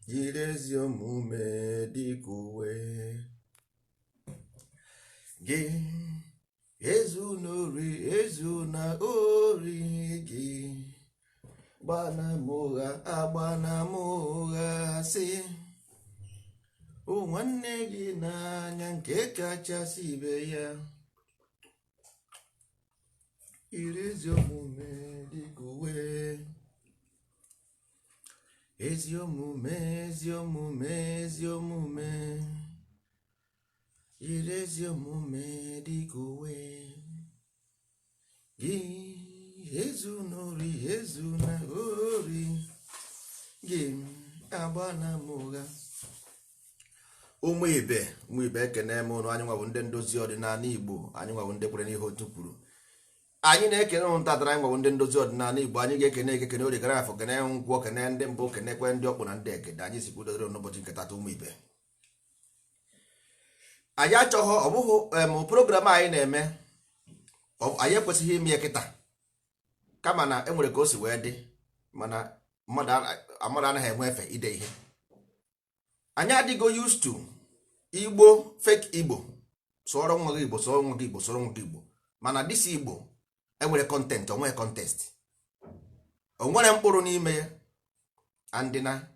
Yiri ezi omume dịka uwe gị. Ezuna ori, ezuna ori gị. Gbana m ụgha, agbana m ụgha, sị hụ nwanne gị n'anya nke kachasị ibe ya. Yiri ezi omume dịka uwe. Ezi omume, ezi omume, ezi omume. Yiri ezi omume dịka uwe gị. Ezuna ori, ezuna ori gị. Agbana m ụgha. Ụmụ ibe, ụmụ ibe, ekene m ụnụ. Anyị nwabụ ndị ndozi ọdịnala Igbo. Anyị nwabụ ndị kwere n'ihe otu kwuru. Anyị na-ekene ụnụ tatara. Anyị nwabụ ndị ndozi ọdịnala Igbo. Anyị ga-ekene eke, kene orie, kene afọ, kene nkwọ, kene ndị mbụ, kenekwe ndị ọkpụ na ndị egede. Anyị si kwudodere n'ụbọchị nke tata. Ụmụ ibe, anyị achọghọ, ọ bụghị em program anyị na-eme, anyị ekwesịghị ime ya kịta, kama na enwere ka o si wee dị. Mana mmadụ anaghị enwe efe ide ihe. Anyị adịgo used to Igbo, fake Igbo. Sụọrọ nwa gị Igbo, sụọrọ nwa gị Igbo, sụọrọ nwa gị Igbo. Mana this Igbo enwere content, onwere contest, onwere mkpụrụ n'ime ya. And na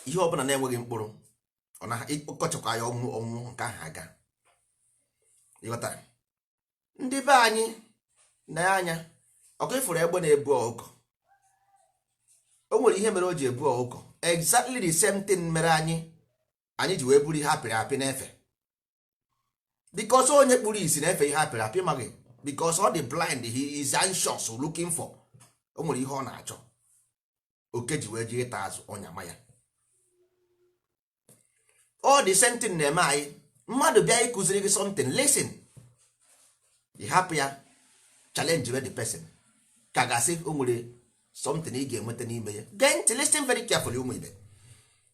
ihe ọbụla na-enweghị mkpụrụ, ọ na ịkọchakwa ya, ọnwụ ọnwụ nke ahụ aga. Ịghọtara? Ndị be anyị na anya ọkụ ifuru egbe na-ebu ọkụkọ, o nwere ihe mere o ji ebu ọkụkọ. Exactly the same thing mere anyị, anyị ji wee buru ihe apịrị apị n'efe, because onye kpuru isi na-efe ihe apịrị apị maghị, because ọ dị blind, he is anxious, looking for, o nwere ihe ọ na-achọ. Oke ji wee jee ịta azụ ọnya ma ya. All the same thing na-eme anyị. Mmadụ bịa ịkụziri gị something, listen. Ị hapụ ya, challenge the person, ka gasị o nwere something ị ga-enweta n'ime ya. Gee ntị, listen very carefully. Ụmụ ibe,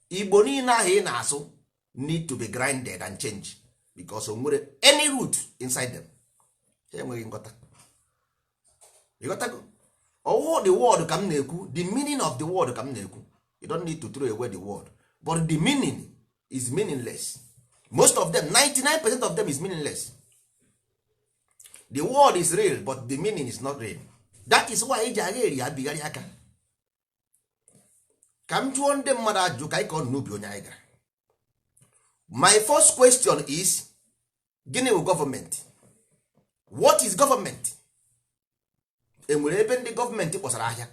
Igbo niile ahụ ị na-asụ need to be grinded and change, because o nwere any root inside them. Ha enweghị nghọta. Ịghọtago? Ọwụhụ the word ka m na-ekwu, the meaning of the word ka m na-ekwu. You don't need to throw away the word, but the meaning is meaningless. Most of them, 99% of them is meaningless. The word is real, but the meaning is not real. That is why eji agha eri abigharị aka. Ka m jụọ ndị mmadụ ajụjụ, ka anyị kọọ n'ubi onye anyị gara. My first question is, gịnị bụ gọọmenti? What is government? Enwere ebe ndị gọọmenti kpọsara ahịa?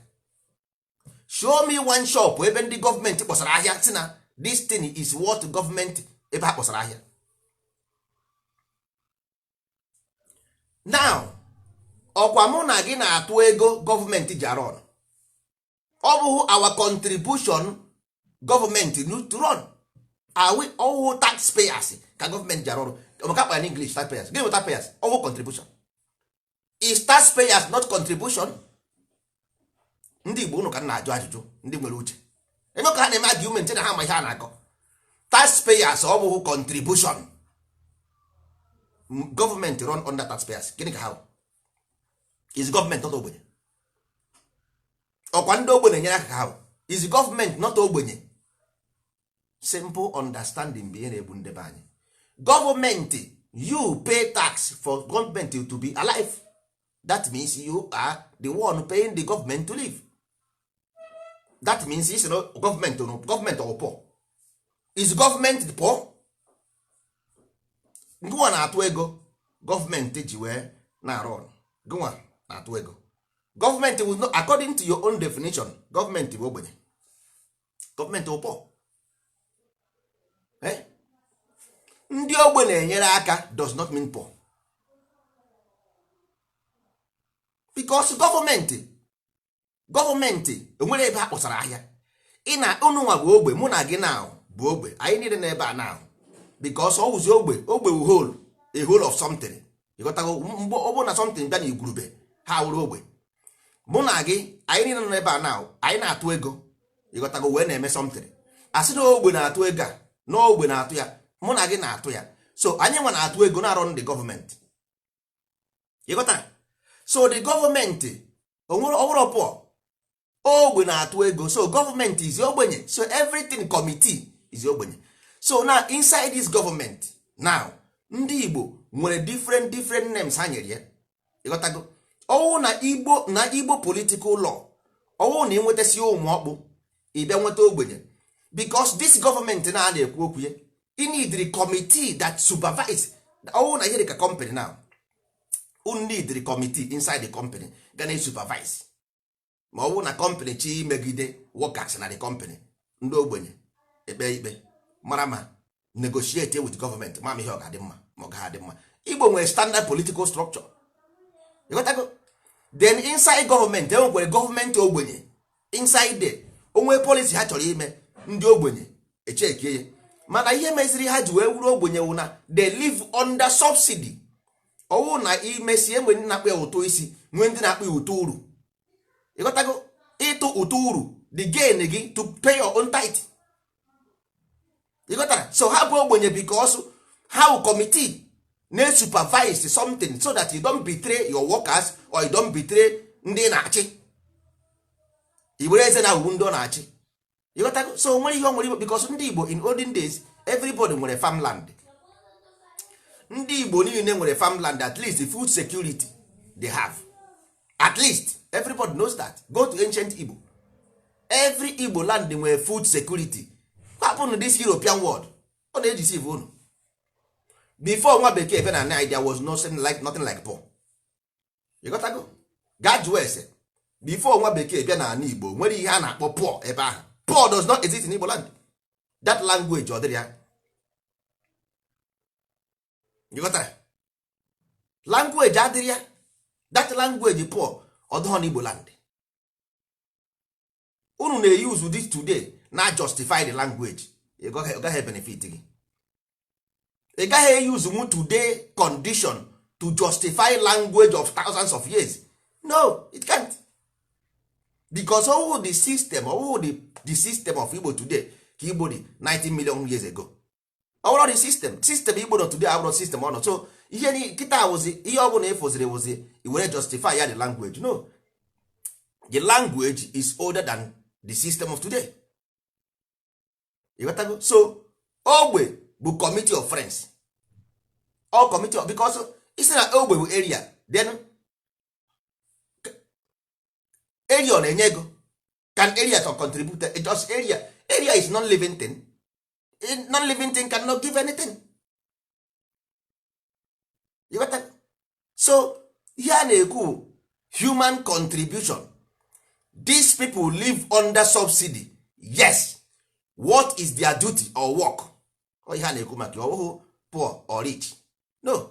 Show me one shop ebe ndị gọọmenti kpọsara ahịa, si na this thing is what gọọmenti, ebe ha kpọsara ahịa. Now, ọkwa mụ na gị na-atụ ego gọọmenti ji arụ ọrụ. Ọ bụghị our contribution gọọmenti need to run? Are we all taxpayers ka gọọmenti ji arụ ọrụ? Maka akpa in English, taxpayers. Gịnị bụ taxpayers? Ọwụ contribution. Is taxpayers not contribution? Ndị Igbo, unu ka m na-ajụ ajụjụ. Ndị nwere uche ebe ka ha na-eme argument na ha ma ihe a na-akọ. Taxpayers, ọ bụghị contribution? Gọọmenti run under taxpayers. Gịnị ka ha bụ? Is gọọmenti not ogbenye? Ọkwa ndị ogbenye nyere aka ka ha bụ. Is gọọmenti not ogbenye? Simple understanding bụ ihe na-egbu ndebe anyị. Gọọmenti, you pay tax for gọọmenti to be alive. That means you are the one paying the government to live. That means isi na gọọmenti, gọọmenti ọ poor? Is gọọmenti poor? Gịnwa na-atụ ego gọọmenti ji wee na-arụ ọrụ. Gịnwa na-atụ ego gọọmenti will not, according to your own definition, gọọmenti bụ ogbenye, gọọmenti bụ poor. Eh? Ndị ogbe na-enyere aka does not mean poor, because gọọmenti enwere ebe ha kpọsara ahịa. Ị na unu nwa bụ ogbe, mụ na gị na bụ ogbe, anyị niile n'ebe a na, because ọ wụzi ogbe. Ogbe wu whole, a whole of something. Ịghọtago? Mgbe ọ bụrụ na something bịa na igwurube, ha wụrụ ogbe. Mụ na gị, anyị niile nọ n'ebe a na, anyị na-atụ ego, ịghọtago, wee na-eme something. Asị na ogbe na-atụ ego a, na ogbe na-atụ ya, mụ na gị na-atụ ya. So anyị nwa na-atụ ego na-arụ ndị gọọmenti. Ịghọtara? So the gọọmenti onwere ọwụrụ pụọ. Ogbe na-atụ ego, so gọọmenti is ogbenye, so everything committee is ogbenye. So now inside this government now, ndị Igbo nwere different different names ha nyere ya. Ịghọtago? Ọwụ na Igbo, na Igbo political law, ọwụ na ịnwetasị ụmụ ọkpụ, ịbịa nweta ogbenye, because this government na a na-ekwu okwu ya, you need committee that supervise. Ọwụ na ihe dị ka company now, unu need committee inside the company ga na supervise. Ma ọ bụrụ na company chi imegide workers na the company, ndị ogbenye ekpe ikpe mara ma negotiate with government, ma ihe ọ ga-adị mma ma ọ gaghị adị mma. Igbo nwere standard political structure. Ịghọtago? Then inside government, enwekwere gọọmenti ogbenye inside there. Onwe policy ha chọrọ ime, ndị ogbenye echekie ya. Mana ihe meziri ha ji wee wuru ogbenye wụ na they live under subsidy. Ọwụ na imesi, enwe ndị na-akpọ ya ụtụ isi, nwee ndị na-akpọ ya ụtụ uru. Ịghọtago? Ịtụ ụtụ uru, the gain gị to pay your own tithe. Ịghọtara? So ha bụ ogbenye because how committee na-supervise something so that you don't betray your workers or you don't betray ndị na-achị. Iwere eze na awụwu ndị ọ na-achị. Ịghọtago? So nwere ihe o nwere Igbo, because ndị Igbo in olden days, everybody nwere farmland. Ndị Igbo niile nwere farmland. At least food security they have. At least everybody knows that. Go to ancient Igbo, every Igbo land nwere food security. Hapụnụ this European world, ọ na-ejisi unu. Before nwa bekee bịa na Naịjirịa, there was nothing like, nothing like poor. Ịghọtago? Gaa jụọ ese. Before nwa bekee bịa n'ala Igbo, nwere ihe a na-akpọ poor ebe ahụ? Poor does not exist in Igbo land. That language, ọ dịrị ya. Ịghọtara? Language adịrị ya. That language poor, ọ dịghọ n'Igbo land. Unu na-use this today na justify the language. Ị gaghị benefit gị. Ị gaghị use mu today condition to justify language of thousands of years. No, it can't, because ọwụ the system, ọwụ the system of Igbo today ka Igbo dị 90 million years ago. Ọ bụrụ the system Igbo nọ today abụrụ system ọ nọ. So ihe kịta wụzi, ihe ọ bụla ịfụziri wụzi i were justify ya the language. No, the language is older than the system of today. Ịghọtago? So ogbe bụ committee of friends, all committee of, because isi na ogbe bụ area, then area ọ na-enye ego? Can area to contribute? It just area, area is non living thing. Non living thing cannot give anything. Ịghọtago? So ihe a na-ekwu, human contribution. These people live under subsidy, yes. What is their duty or work? Ọ ihe a na-ekwu maka ọhụhụ poor or rich, no.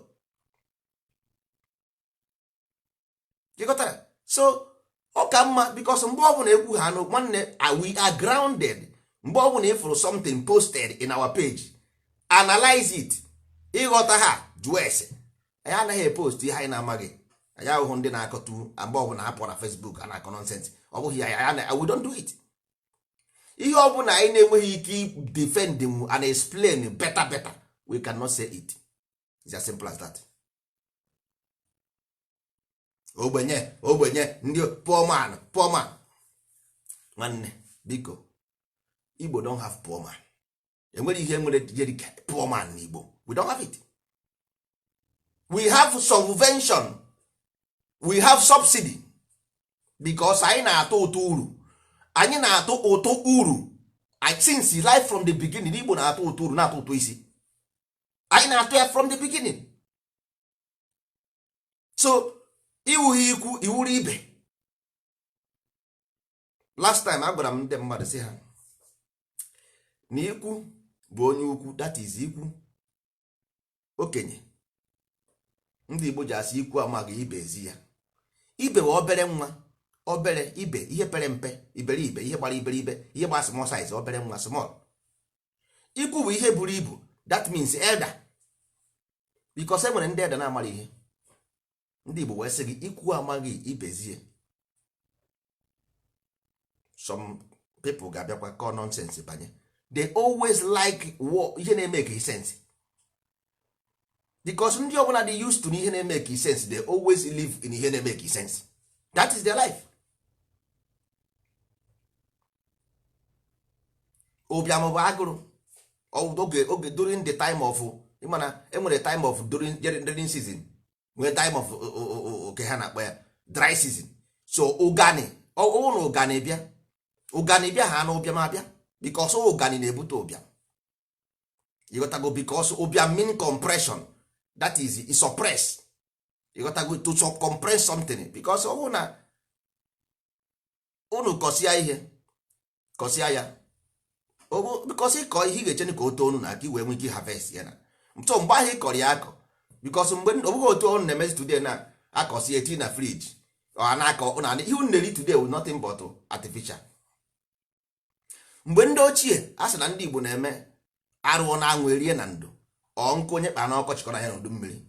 Ịghọtara? So ọ ka mma, because mgbe ọbụla ekwu ha nụ, nwanne, we are grounded. Mgbe ọbụla ịfụrụ something posted in our page, analyze it. Ịghọta ha, jụọ ese. Anyị anaghị epost ihe anyị na-amaghị. Anyị ahụhụ ndị na-akọtu mgbe ọbụla hapụ na Facebook a na-akọ nonsense. Ọ bụghị ya, we don't do it. Ihe ọbụla anyị na-enweghị ike defend and explain better better, we cannot say it. It's as simple as that. Ogbenye, ogbenye, ndị poor man, poor man. Nwanne, biko, Igbo don't have poor man. Enwere ihe nwere dịka poor man n'Igbo? We don't have it. We have subvention, we have subsidy, because anyị na-atụ ụtụ uru. Anyị na-atụ ụtụ uru since life from the beginning. Igbo na-atụ ụtụ uru, na-atụ ụtụ isi. Anyị na-atụ ya from the beginning. So iwughị ikwu, iwuru ibe. Last time agwara m ndị mmadụ si ha na ikwu bụ onye ukwu, that is ikwu okenye. Ndị Igbo ji asị ikwu amaghị ibe ezi ya. Ibe bụ obere nwa, obere ibe, ihe pere mpe, iberibe, ihe gbara iberibe, ihe gbara small size, obere nwa, small. Ikwu bụ ihe buru ibu, that means elder, because e nwere ndị elder na-amara ihe. Ndị Igbo wee sị gị ikwu amaghị ibezie. Some people ga-abịakwa kọọ nonsense banye. They always like ihe na-emeke sense, because ndị ọbụla dị used to ihe na-emeke sense, they always live in ihe na-emeke sense. That is their life. Ụbịam bụ agụrụ. Oge during the time of, ịmana enwere time of during rainy season, nwee time of oke ha na-akpọ ya dry season. So ụgani, ọwụ na ụgani bịa, ụgani bịa ha na ụbịam abịa, because ụgani na-ebute ụbịam. Ịghọtago? Because ụbịam mean compression, that is suppress. Ịghọtago? To compress something, because ọwụ na unu kọsịa ihe, kọsịa ya, because ịkọ ihe, ị ga-eche ka o too unu na ka i wee nwee ike harvest ya. Na so mgbe ahụ ị kọrọ ya akọ, because mgbe ọ bụghị otu ọnụ na-emezi today na akọsi eti na fridge, ọ na-akọ na ihe unu na-eri today with nothing but artificial. Mgbe ndị ochie a sị na ndị Igbo na-eme arụọ na anwụ erie na ndo, ọ nkụ onye kpara n'ọkọchị kọrọ ya n'udu mmiri.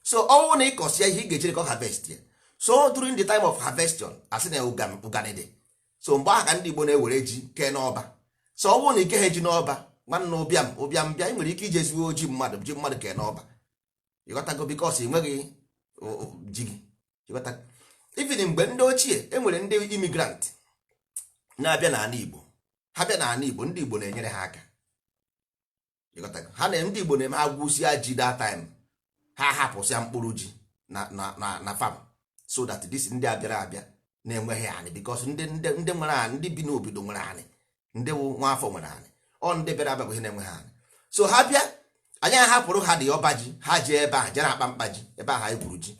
So ọnwụ na ịkọsịa ihe, ị ga-echere ka ọ harvest ya. So during the time of harvestion, asị na ụganị dị. So mgbe ahụ ka ndị Igbo na-ewere ji kee n'ọba. So ọ bụrụ na ike ha ji n'ọba, nwanne, ụbịam ụbịam bịa, ị nwere ike ije zuo ji mmadụ, ji mmadụ kee n'ọba. Ịghọtago? Because ị nweghị ji gị. Ịghọtago? Even mgbe ndị ochie, enwere ndị immigrant na-abịa n'ala Igbo. Ha bịa n'ala Igbo, ndị Igbo na-enyere ha aka. Ịghọtago? Ha na ndị Igbo na-eme, ha gwụsịa ji that time, ha hapụsịa mkpụrụ ji na farm, so that this ndị abịara abịa na-enweghị anị, because ndị nwere anị, ndị bi n'obodo nwere anị, ndị wụ nwa afọ nwere anị, ọ ndị bịara abịa bụ ihe na-enweghị anị. So ha bịa, anyị ahapụrụ ha dị ọba ji, ha jee ebe ahụ jee na-akpa mkpa ji. Ebe ahụ anyị gwuru ji,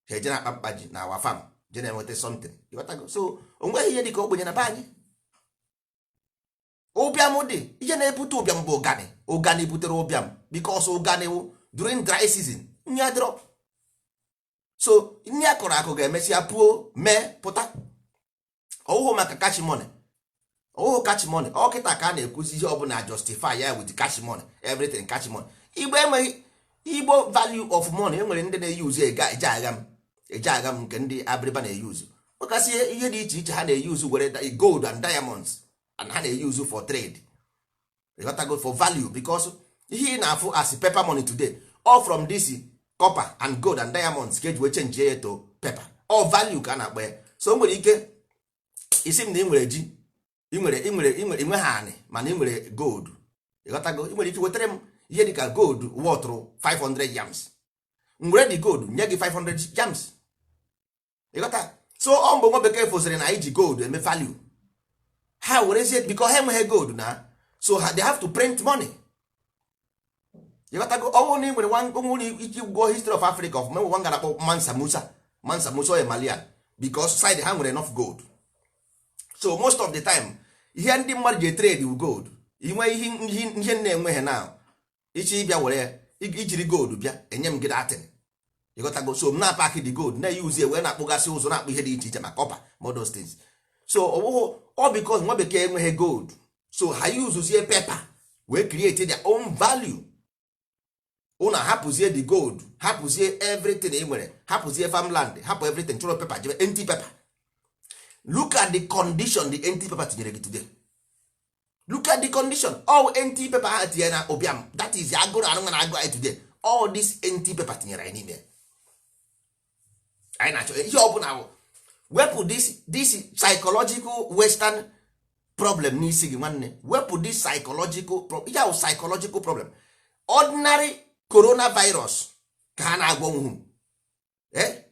ha eje na-akpa mkpa ji na our farm, je na-enweta something. Ịghọtago? So o nweghị ihe dị ka ogbenye na be anyị. Ụbịam dị, ihe na-ebute ụbịam bụ ụgani. Ụgani butere ụbịam because ụgani wụ during dry season, nri adịrọ. So nri a kọrọ akụ ga-emesịa puo, mee pụta. Ọwụhụ maka cash money, ọwụhụ cash money. Ọ kịta ka a na-ekwuzi ihe ọbụla justify ya with cash money, everything cash money. Igbo enweghị Igbo value of money. Enwere ndị na-eyuzu ego eje agha m, eje agha m nke ndị Abịrịba na-eyuzu, nwekasị ihe dị iche iche ha na-eyuzu, were gold and diamonds, and ha na-eyuzu for trade. Ịghọtago? For value, because ihe ị na-afụ as paper money today, all from this copper and gold and diamonds ka eji wee change ya to paper. All value ka a na-akpọ ya. So o nwere ike isi m na ị nwere ji, ị nwere inwe ha anị, mana ị nwere gold. Ịghọtago? Ị nwere ike wetara m ihe dịka gold wọtụrụ 500 yams, m were the gold nye gị 500 yams. Ịghọta? So ọ mgbe nwa bekee fụsịrị na iji gold eme value, ha werezie, because ha enweghị gold na, so they have to print money. Ịghọtago? Ọnwụ na ị nwere onwe iji gụọ history of Africa of menwe nwa na-akpọ Mansa Musa. Mansa Musa oye Malian, because side ha nwere enough gold. So most of the time, ihe ndị mmadụ ji trade with gold, inwe ihe na-enweghị na ichi ịbịa were ya, ijiri gold bịa enye m gị datin. Ịghọtago? So m na-apaki the gold, na-eyuzi wee na-akpụgasị ụzọ, na-akpụ ihe dị iche iche, ma copper, ma those things. So ọ bụghị ọ because nwa bekee enweghị gold, so ha yuzuzie paper wee create their own value. Unu hapụzie the gold, hapụzie everything ị nwere, hapụzie farmland, hapụ everything, chọrọ paper, jebe empty paper. Look at the condition the empty paper tinyere gị today. Look at the condition all empty paper ha tinye na ụbịam, that is agụrụ anụ na agụ anyị today. All this empty paper tinyere anyị n'ime anyị na-achọ ihe ọbụla bụ wepụ this psychological western problem n'isi gị, nwanne. Wepụ this psychological problem. Ihe ahụ psychological problem, ordinary coronavirus ka ha na-agwọ nwụ. Eh,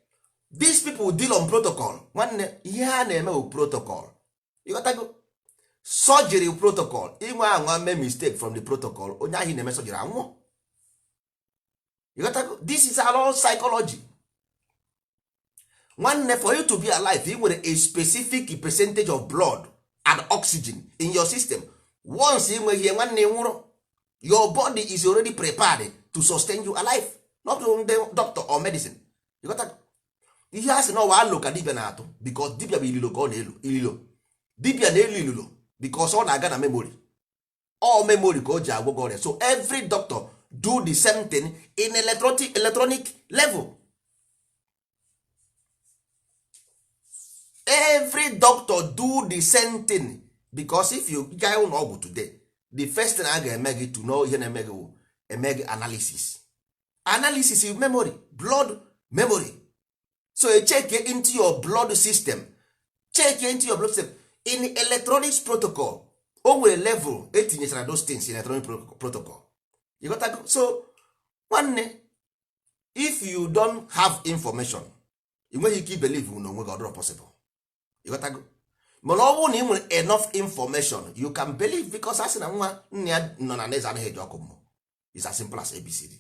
these people deal on protocol, nwanne. Ihe ha na-eme bụ protocol. Ịghọtago? Surgery protocol, inwe anwa mee mistake from the protocol, onye ahụ na-eme surgery anwụọ. Ịghọtago? This is all psychology, nwanne. For you to be alive, ị nwere a specific percentage of blood and oxygen in your system. Once ị nweghị ihe, nwanne, ị nwụrụ. Your body is already prepared to sustain you alive, not the doctor or medicine. Ịghọtago? Ihe a sị na ọwa alo ka dibia na-atụ, because dibia bụ ililo ka ọ na-elo ililo. Dibia na-elo ililo because ọ na-aga na memory, all memory ka o ji agwọ gị ọrịa. So every doctor do the same thing in electronic level. Every doctor do the same thing, because if you gaa ụlọ ọgwụ today, the first thing a ga-eme gị to know ihe na-eme gị wụ eme gị analysis. Analysis is memory, blood memory. So e check into your blood system, check into your blood system in electronics protocol. O nwere level etinyechara those things in electronic protocol. You got to. So nwanne, if you don't have information, ị nweghị ike ibelieve na onwe gị. Ọdịrọ possible. You got to. Mana ọ bụrụ na ị nwere enough information, you can believe, because a sị na nwa nna ya nọ na neze anaghị eji ọkụ mmụọ. Is as simple as ABCD.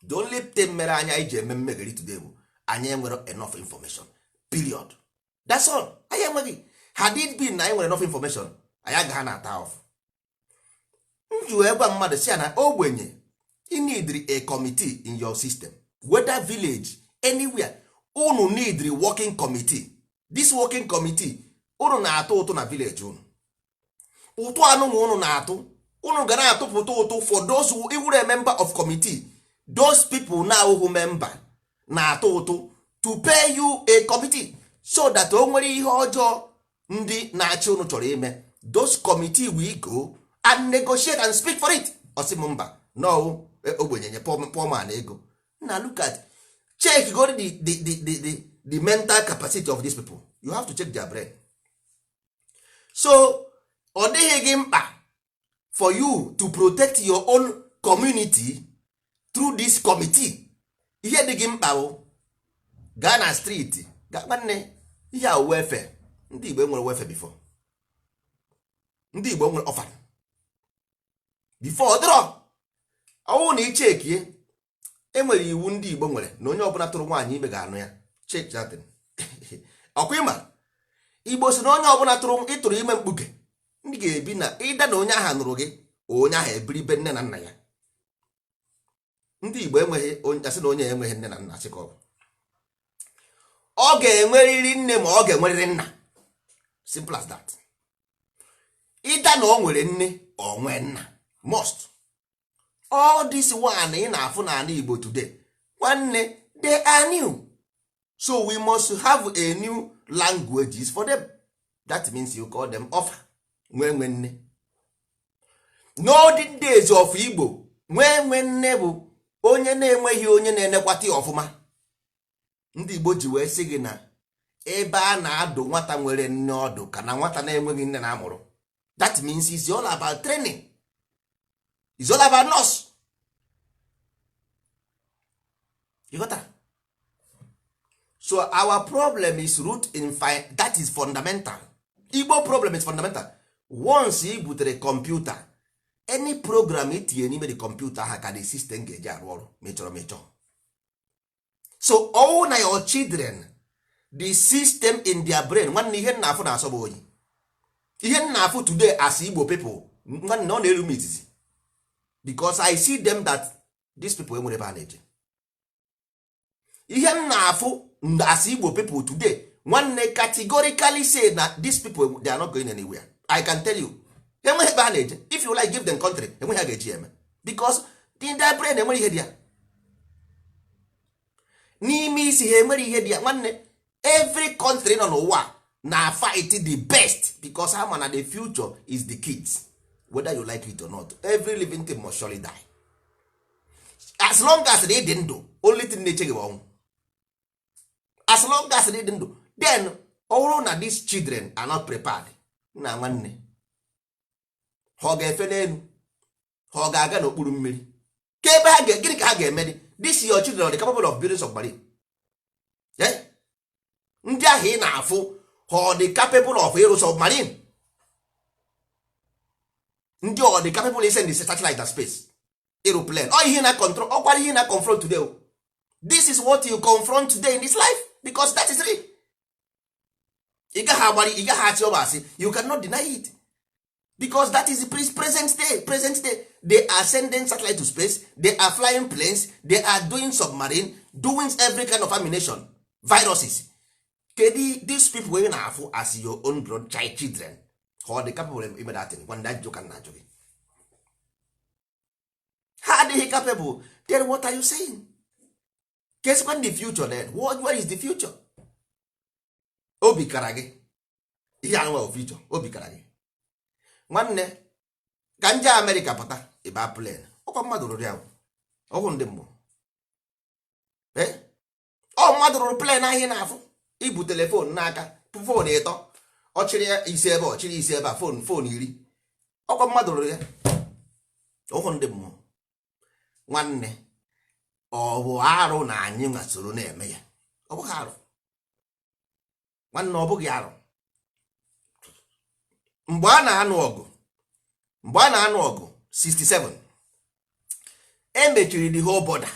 The only thing mere anyị anyị ji eme mmegheri today bụ anyị enwere enough information, period. That's all. Anyị enweghị. Had it been na anyị nwere enough information, anyị agaghị na-ata off. M ji wee gwa mmadụ si ya na ogbenye, you need a committee in your system, whether village, anywhere. Unu need working committee. This working committee, unu na-atụ ụtụ na village unu. Ụtụ anụnwa unu na-atụ, unu ga na-atụpụta ụtụ for those who iwere a member of committee. Those people now who member na-atụ ụtụ to pay you a committee, so that o nwere ihe ọjọọ ndị na-achị unu chọrọ ime, those committee will go and negotiate and speak for it. Ọsị m mba, no, ogbenye nye poor man ego na. Look at, check go the mental capacity of these people. You have to check their brain. So ọ dịghị gị mkpa for you to protect your own community through this committee. Ihe dị gị mkpa bụ gaa na street gaa. Nwanne, ihe a welfare. Ndị Igbo nwere welfare before. Ndị Igbo nwere orphan before. Dịrọ ọnwụ na ichekie, enwere iwu ndị Igbo nwere na onye ọbụla tụrụ nwaanyị ime ga-anụ ya. Check that thing. Ọkwa ịma Igbo si na onye ọbụla tụrụ ịtụrụ ime mkpuke, ndị ga-ebi na ịda na onye ahụ nụrụ gị, onye ahụ ebiri be nne na nna ya. Ndị Igbo enweghị onye asị na onye enweghị nne na nna. Asị ka ọ bụ ọ ga-enwerịrị nne, ma ọ ga-enwerịrị nna. Simple as that. Ịda na o nwere nne, o nwee nna, must. All this one ị na-afụ n'ala Igbo today, nwanne, they are new. So we must have a new languages for them. That means you call them orphan. Nwee nwe nne. N'olden days of Igbo, nwee nwe nne bụ onye na-enweghị onye na-enekwata ya ọfụma. Ndị Igbo ji wee sị gị na ebe a na-adụ nwata nwere nne ọdụ ka na nwata na-enweghị nne na-amụrụ. That means it's all about training. It's all about nurse. You got that? So our problem is root in that is fundamental. Igbo problem is fundamental. Once ị butere kọmputa, any program itinye n'ime the computer ha ka the system ga-eji arụ ọrụ, ma ị chọrọ ma ị chọrọ. So all na your children, the system in their brain. Nwanne, ihe nna afụ na-asọ bụ oyi. Ihe nna afụ today as Igbo people, nwanne, ọ na-eru m izizi, because I see them that these people enwere ebe a na-eje. Ihe m na-afụ as Igbo people today, nwanne, categorically say na these people, they are not going anywhere. I can tell you, enweghị ebe ha na-eje. If you like, give them country, enweghị ha ga-eji eme, because in their brain enwere ihe dị ya n'ime isi ha. Enwere ihe dị ya. Nwanne, every country nọ n'ụwa na fight the best, because ha ma na the future is the kids. Whether you like it or not, every living thing must surely die. As long as ị dị ndụ, only thing na-eche gị bụ ọnwụ. As long as ị dị ndụ, then ọ bụrụ na these children are not prepared, nna, nwanne, ha ọ ga-efe n'elu, ha ọ ga-aga n'okpuru mmiri, ka ebe ha gịnị ka ha ga-eme dị? This your children are capable of building submarine? Eh? Ndị ahụ ị na-afụ, ha ọ dị capable of ịrụ submarine? Ndị ọ dị capable isend the satellite na space, ịrụ plane? Ọ ihe na control ọkwara ihe na confront today o. This is what you confront today in this life, because that is real. Ị gaghị agbari, ị gaghị achị ọba asị. You cannot deny it, because that is the present day. Present day, they are sending satellite to space, they are flying planes, they are doing submarine, doing every kind of ammunition, viruses. Kedu these people wey na-afụ as your own blood child children, ha ọ dị capable ime that thing? Gwa ndị, ajụjụ ka m na-ajụ gị. Ha adịghị capable, then what are you saying? Kesikwa the future then? Where is the future? Obi kara gị ihe anụnwa future. Obi kara gị. Nwanne, ka nje Amerịka pụta ịba plane, ọkwa mmadụ rụrụ ya, ọhụ ndị mmụọ. Ọ mmadụ rụrụ plane ahụ ị na-afụ. Ibu telephone n'aka, phone ịtọ. Ọ chịrị ya isi ebe, ọ chịrị isi ebe a, phone 10. Ọkwa mmadụ rụrụ ya, ụhụ ndị mmụọ. Nwanne, ọ bụ arụ na anyị nwa soro na-eme ya? Ọ bụghị arụ, nwanne, ọ bụghị arụ. Mgbe a na-anụ ọgụ, mgbe a na-anụ ọgụ 67, emechiri the whole border.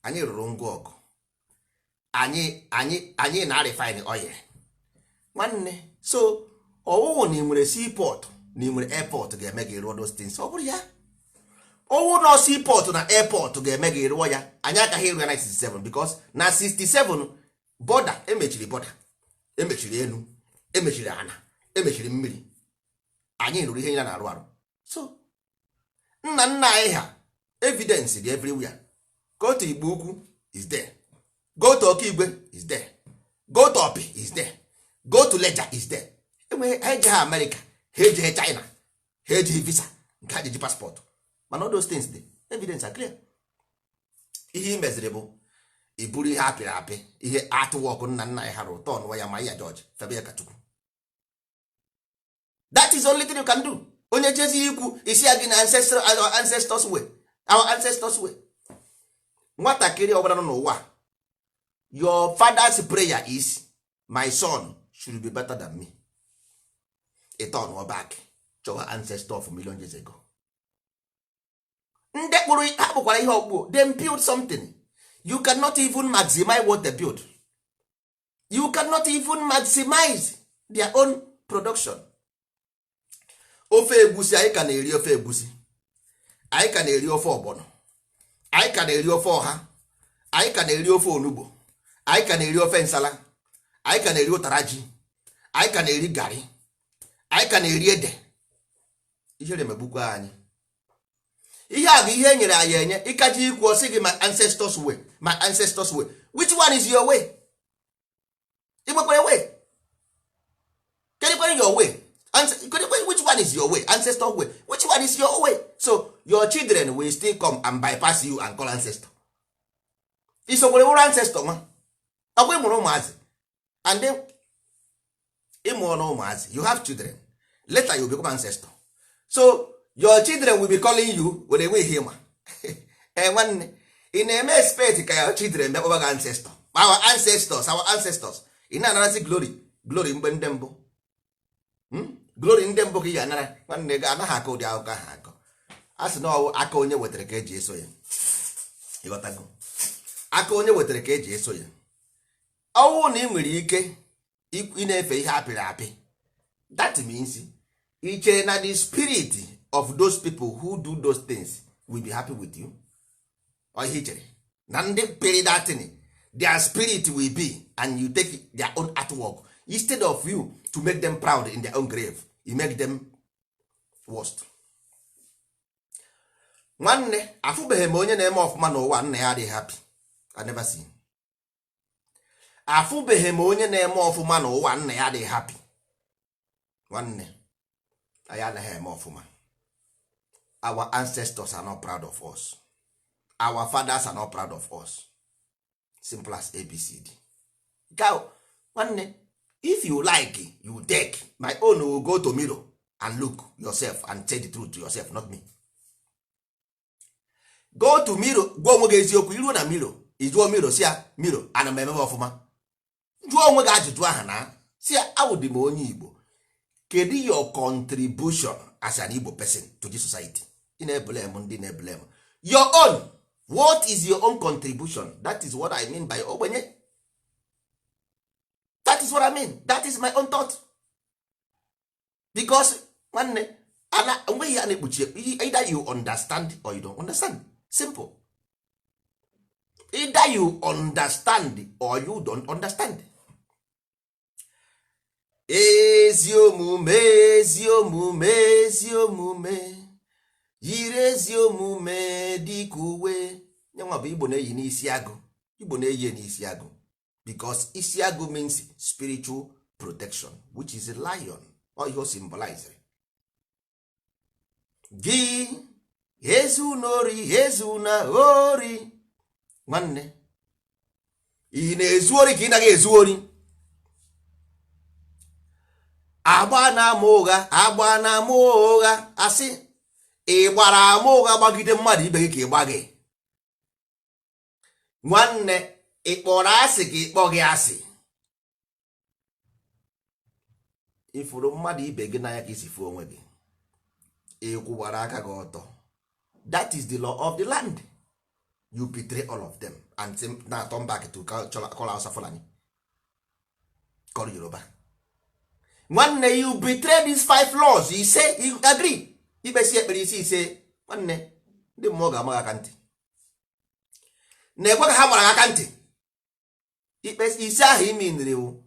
Anyị rụrụ ngwa ọgụ, anyị na-refine oil, nwanne. So ọwụwụ na ị nwere seaport na ị nwere airport ga-eme gị rụọ those things. Ọ bụrụ ya, ọwụ na seaport na airport ga-eme gị rụọ ya, anyị agaghị ịrụ ya na 67, because na 67 border emechiri, border emechiri, elu emechiri, ana emechiri, mmiri. Anyị rụrụ ihe ya na-arụ arụ. So nna nna anyị ha, evidence dị everywhere. Go to Igbo Ukwu, is there. Go to Okigwe, is there. Go to Opi, is there. Go to Lejja, is there. Enweghị ha ejeghị America, ha ejeghị China, ha ejighị visa nke ha ji passport, mana all those things dị, evidence are clear. Ihe ị meziri bụ iburu ihe apịrị apị, ihe artwork nna nna anyị ha rụrụ, tọn ya ma ya jọji febe ya ka Chukwu. That is only thing you can do. Onye jezi ikwu isi ya gị na ancestral, our ancestors way, our ancestors way. Nwatakịrị ọbụla nọ n'ụwa, your father's prayer is, "My son should be better than me." Ị turn back chọwa ancestor of million years ago. Ndị kpụrụ ha kpụkwara ihe ọkpụ. Them build something, you cannot even maximize what they build. You cannot even maximize their own production. Ofe egusi, anyị ka na-eri ofe egusi, anyị ka na-eri ofe ọgbọnọ, anyị ka na-eri ofe ọha, anyị ka na-eri ofe onugbo, anyị ka na-eri ofe nsala, anyị ka na-eri ụtara ji, anyị ka na-eri garị, anyị ka na-eri ede. Ihere megbukwa anyị. Ihe a bụ ihe e nyere anyị enye. Ịkaji ikwu, ọsị gị, "My ancestors way, my ancestors way." Which one is your way? Ị nwekwara way? Kedụkwara your way? Which one is your way? Ancestor way, which one is your way? So your children will still come and bypass you and call ancestor. Isokwere wụrụ ancestor nwa ọkwa ịmụrụ ụmụazị, and then ịmụọ na ụmụazị, you have children, later you become ancestor. So your children will be calling you were enwe ihe ịma. Ee, nwanne, ị na-eme expect ka your children bịa kpọba gị ancestor, our ancestors, our ancestors. Ị na-anarazi glory, glory mgbe ndị mbụ? Glory ndị mbụ ka ị ga-anara? Nwanne gị anaghị akọ ụdị akụkọ ahụ akọ. A sị na ọwụ aka onye wetara ka eji eso ya. Ịghọtago? Aka onye wetara ka eji eso ya. Ọwụ na ị nwere ike ị na-efe ihe apịrị apị, that means ị chere na the spirit of those people who do those things will be happy with you. Ọ ihe i chere na ndị pịrị that thing, their spirit will be, and you take their own artwork, instead of you to make them proud in their own grave, you make them worst. Nwanne, afụbeghị m onye na-eme ọfụma n'ụwa nna ya adịghị happy. I never see. Afụbeghị m onye na-eme ọfụma n'ụwa nna ya adịghị happy. Nwanne, anyị anaghị eme ọfụma. Our ancestors are not proud of us. Our fathers are not proud of us. Simple as ABCD. Go, nwanne, if you like, you take my own. Will go to mirror and look yourself and say the truth to yourself, not me. Go to mirror, gwa onwe gị eziokwu. Iruo na mirror, ị jụọ mirror, si ya, "Mirror, ana m emebe ọfụma?" Jụọ onwe gị ajụjụ ahụ na si ya, "Awụdị m onye Igbo." Kedu your contribution as an Igbo person to this society? Ị na-eblame ndị na-eblame your own. What is your own contribution? That is what I mean by ogbenye. That is what I mean. That is my own thought, because nwanne, ana onweghị ya na-ekpuchi. Either you understand or you don't understand. Simple. Either you understand or you don't understand. Ezi omume, ezi omume, ezi omume, yiri ezi omume dịka uwe. Nyanwa bụ Igbo na-eyi n'isi agụ. Igbo na-eyi n'isi agụ because isi agụ means spiritual protection, which is a lion. Ọ ihe o symbolize. Gị ezu ori, ezu na ori. Nwanne, ị na-ezu ori ka ị naghị ezu ori? Agba na-ama ụgha, agba na-ama ụgha. Asị ị gbara ama ụgha gbagide mmadụ ibe gị ka ị gba gị. Nwanne, ị kpọrọ asị ka ị kpọ gị asị. Ifuru mmadụ ibe gị n'anya ka isi fụ onwe gị, ị kwụwara aka gị ọtọ. That is the law of the land. You betray all of them and say, now turn back to call Hausa, Fulani, call Yoruba. Nwanne, you betray these five laws. You say you agree, ikpesi ekpere isi ise. Nwanne, ndị mmụọ ga-ama gị aka ntị na-ekwe ka ha gbara gị aka ntị. Ikpe ise ahụ ime nriwu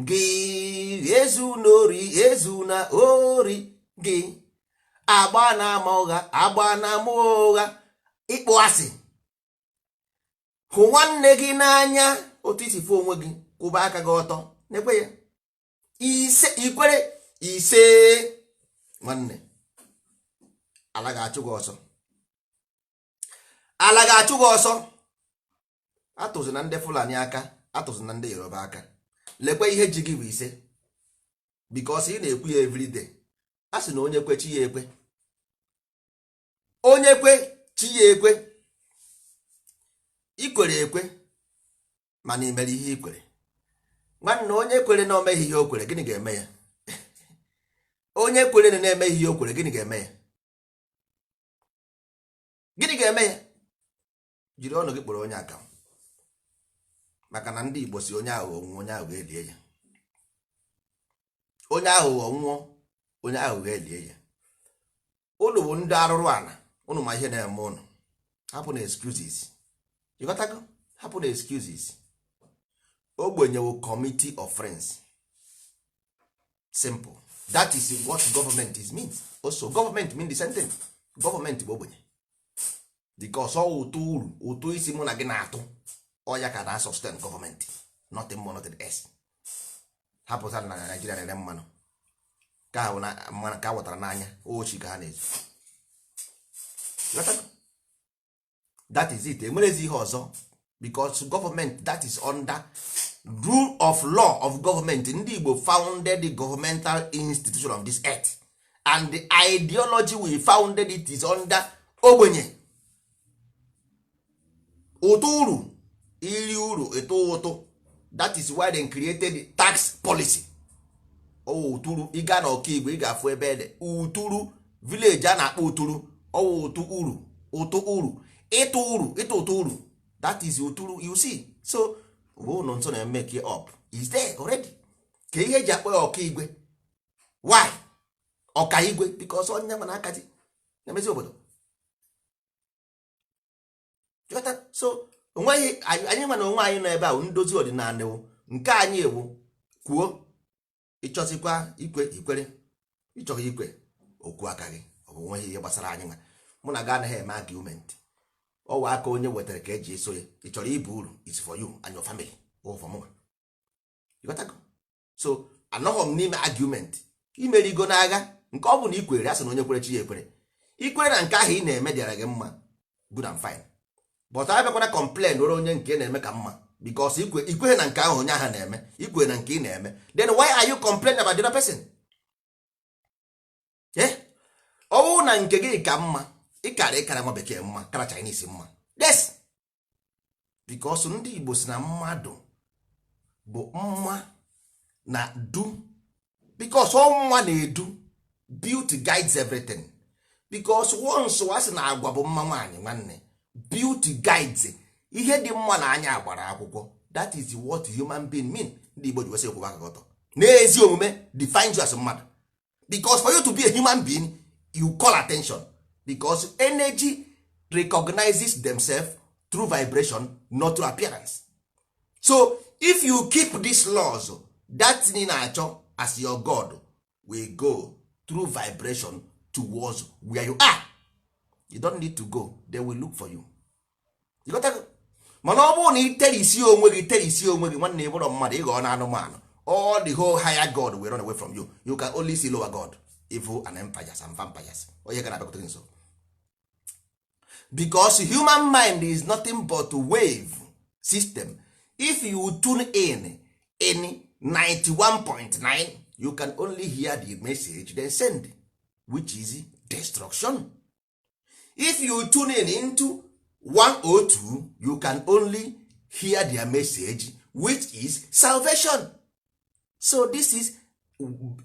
gị, ezu n'ori, ezu na ori gị, agba na ama ụgha, agba na ama ụgha, ịkpụ asị, hụ nwanne gị n'anya otu isi fụ onwe gị, kwụba aka gị ọtọ. Na-ekwe ya ise, ikwere ise. Nwanne, ala ga-achụ gị ọsọ, ala ga-achụ gị ọsọ. Atụzina ndị Fulani aka, atụzina ndị Yoruba aka. Lekwe ihe ji gị bụ ise, because ị na-ekwu ya everyday. A sị na onye kwe, chi ya ekwe. Onye kwe, chi ya ekwe. Ikwere ekwe, mana ị mere ihe ikwere. Nwanne, onye kwere na omeghị ihe o kwere, gịnị ga-eme ya? Onye kwere na na-emeghị ihe o kwere, gịnị ga-eme ya? Gịnị ga-eme ya? Jiri ọnụ gị kpọrọ onye akamụ, maka na ndị Igbo si onye aghụghọ nwụọ, onye aghụghọ elie ya. Onye aghụghọ nwụọ, onye aghụghọ elie ya. Unu bụ ndị arụrụ ala. Unu ma ihe na-eme unu. Hapụ na excuses. Ịghọtago? Hapụ na excuses. Ogbenye wụ committee of friends. Simple. That is what government is means. Also government mean the same thing. Government bụ ogbenye because ọ ụtụ uru ụtụ isi mụ na gị na-atụ ọya ka na sustain gọọmenti, nothing more, nothing else. Hapụta na Naijiria na-ere mmanụ ka ahụ na mmanụ ka a wetara n'anya ochi ka ha na-ezu. Ghọtago? That is it. Enwerezi ihe ọzọ because government, that is under rule of law of government. Ndị Igbo founded the governmental institution of this earth, and the ideology we founded it is under ogbenye. Ụtụ uru iri uru ịtụ ụtụ. That is why they created the tax policy. Ọwụ ụtụrụ. Ị gaa na Ọkaigwe, ị ga-afụ ebe ede Uturu village a na-akpọ Uturu. Ọwụ ụtụ uru, ụtụ uru, ịtụ uru, ịtụ ụtụ uru. That is Uturu, you see. So ụnụ nso na make up is there already. Ka ihe eji akpọ ya Ọkaigwe, why Ọkaigwe? Because onye nwe na-akazi na-emezi obodo. Ghọta? So onweghị anyị nwa na onwe anyị nọ ebe ahụ. Ndozi ọdịnala wụ nke anyị ewu kwuo. Ịchọzikwa ikwe, ikwere. Ịchọghị ikwe, okwu aka gị. Ọ bụ nweghị ihe gbasara anyị nwa. Mụ na gị anaghị eme argument. Ọwa aka onye wetara ka eji eso ya. Ị chọrọ ibu uru is for you and your family or for mụnwa. Ịghọtago? So anọghọ m n'ime argument. Imerigo n'agha nke ọ bụ na ikwere. A sị na onye kwere, chi ya ekwere. Ikwere na nke ahụ ị na-eme dịara gị mma, good and fine, but abịakwana complain were onye nke na-eme ka mma, because ikweghị na nke ahụ onye ahụ na-eme. Ikwe na nke ị na-eme, then why are you complaining about the other person? Eh? Ọwụ na nke gị ka mma, ịkara ịkara nwa bekee mma, kara Chinese mma. Yes, because ndị Igbo si na mmadụ bụ mma na du, because ọ mma na-edu. Beauty guides everything, because once a sị na agwa bụ mma nwaanyị. Nwanne, beauty guides ihe dị mma na anya gbara akwụkwọ. That is what human being mean. Ndị Igbo ji wesị ekwuba aka ọtọ n'ezi omume defines you as mmadụ, because for you to be a human being, you call attention, because energy recognizes themselves through vibration, not through appearance. So if you keep these laws, that thing ị na-achọ as your god will go through vibration towards where you are. You don't need to go, they will look for you. You got that? Mana ọ bụrụ na ị terisi onwe gị, terisi onwe gị, nwanne, ị bụrụ mmadụ, ị ghọọ na anụmanụ. All the whole higher god will run away from you. You can only see lower god, evil and empires and vampires. Onye ga na-abịakwute gị nso, because human mind is nothing but wave system. If you tune in 91.9, You can only hear the message they send, which is destruction. If you tune in into 102, you can only hear their message, which is salvation. So this is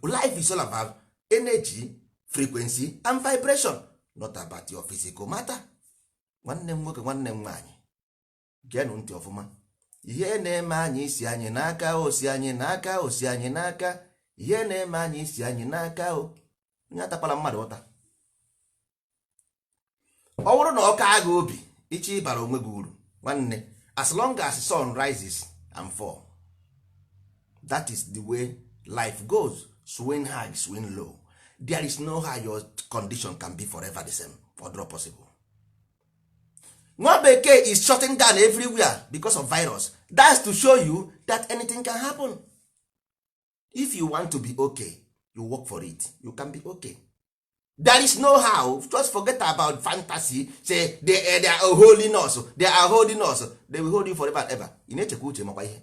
life, is all about energy, frequency and vibration, not about your physical matter. Nwanne m nwoke, nwanne m nwaanyị, geenụ ntị ọfụma. Ihe na-eme anyị isi anyị n'aka o, si anyị n'aka o, si anyị n'aka. Ihe na-eme anyị isi anyị n'aka o. Onye atakwala mmadụ ụta. Ọ bụrụ na ọ ka gị obi ịchọ ịbara onwe gị uru, nwanne, as long as sun rises and fall, that is the way life goes. Swing high, swing low. There is no how your condition can be forever the same. Ọ possible? Nwa bekee is shutting down everywhere because of virus. That's to show you that anything can happen. If you want to be okay, you work for it, you can be okay. There is no how. Just forget about fantasy. Say they are holding us, they are holding us, they will hold you forever and ever. Ị na-echekwa uche makwa ihe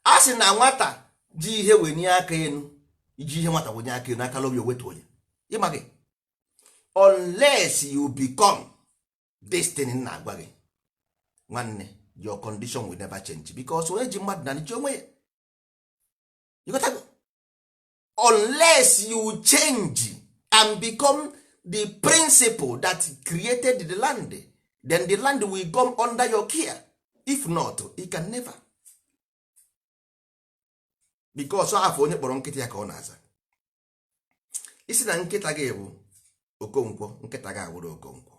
a sị na nwata ji ihe wenye aka elu, iji ihe nwata wenye aka elu aka lobi owetu onye ịma gị, unless you become destiny na-agwa gị. Nwanne, your condition will never change, because onye ji mmadụ na ji onwe ya. You got to, unless you change and become the principle that created the land, then the land will come under your care. If not, it can never, because afọ onye kpọrọ nkịta ya ka ọ na-aza. Isi na nkịta gị bụ Okonkwo, nkịta gị awụrụ Okonkwo.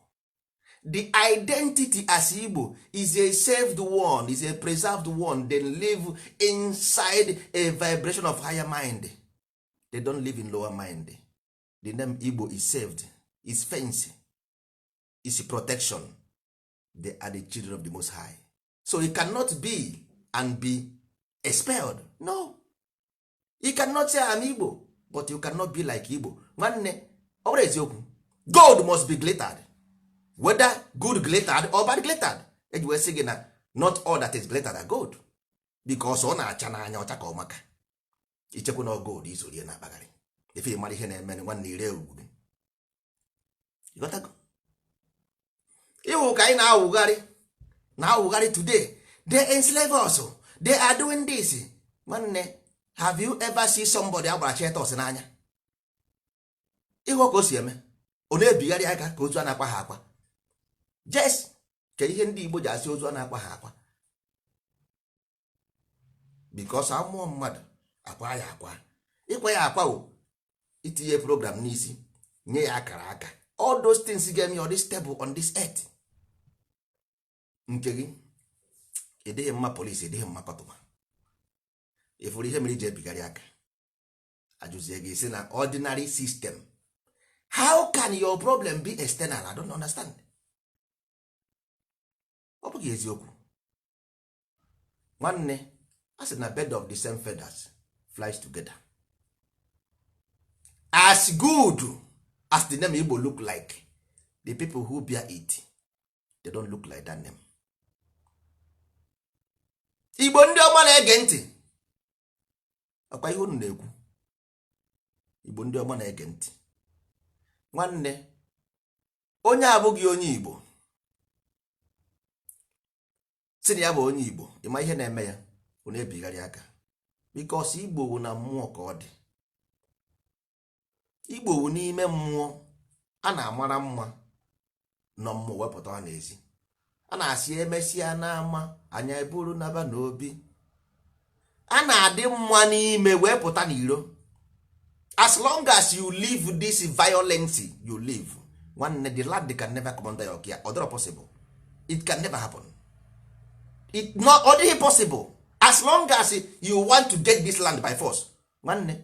The identity as Igbo is a saved one, is a preserved one. They live inside a vibration of higher mind. They don't live in lower mind. The name Igbo is saved, is fence, is protection. They are the children of the Most High, so it cannot be and be expelled. No, you cannot say I'm Igbo, but you cannot be like Igbo. Nwanne, ọ bụrụ eziokwu, gold must be glittered, whether good glittered or bad glittered. Eji wee sị gị na not all that is glittered are gold, because ọ na-acha n'anya ọcha ka ọ maka ichekwa na gold izorie na akpagharị ife mara ihe na-eme. Nwanne, ire ugwu gị. Ịghọtago? Ịhụ ka anyị na-awụgharị na-awụgharị today, they enslave us, they are doing this. Nwanne, have you ever see somebody agbara chetos n'anya? Ịhụ ka o si eme, ọ na-ebigharị aka ka ozu a na-akwa ha akwa. Yes, ka ihe ndị Igbo ji asị ozu a na-akwa ha akwa, because amụọ mmadụ, akwa ya akwa, ịkwa ya akwa o itinye program n'isi, nye ya akara aka. All those things ga-eme ọ dị stable on this earth. Nke gị ịdịghị mma polisi, ịdịghị mma kọtụma. Ịfụrụ ihe mere iji ebigharị aka, ajụzie gị sị na ordinary system. How can your problem be external? I don't understand. Ọ bụghị eziokwu. Nwanne, a sị na bird of the same feathers flies together. As good as the name Igbo look like, the people who bear it, they don't look like that name. Igbo ndị ọma na-ege ntị, ọkwa ihe unu na-ekwu. Igbo ndị ọma na-ege ntị, nwanne, onye abụghị onye Igbo si na ya bụ onye Igbo, ịma ihe na-eme ya, ọ na-ebigharị aka, because Igbo bụ na mmụọ ka ọ dị. Igbo bụ n'ime mmụọ a na-amara mma nọ mmụọ wepụta n'ezi. A na-asị emesịa n'ama anya eburu naba n'obi. A na-adị mma n'ime wee pụta n'iro. As long as you live this violence, you live, nwanne, the land can never come under your care. Ọ dịrọ possible. It can never happen. It not, ọ dịghị possible. As long as you want to get this land by force, nwanne,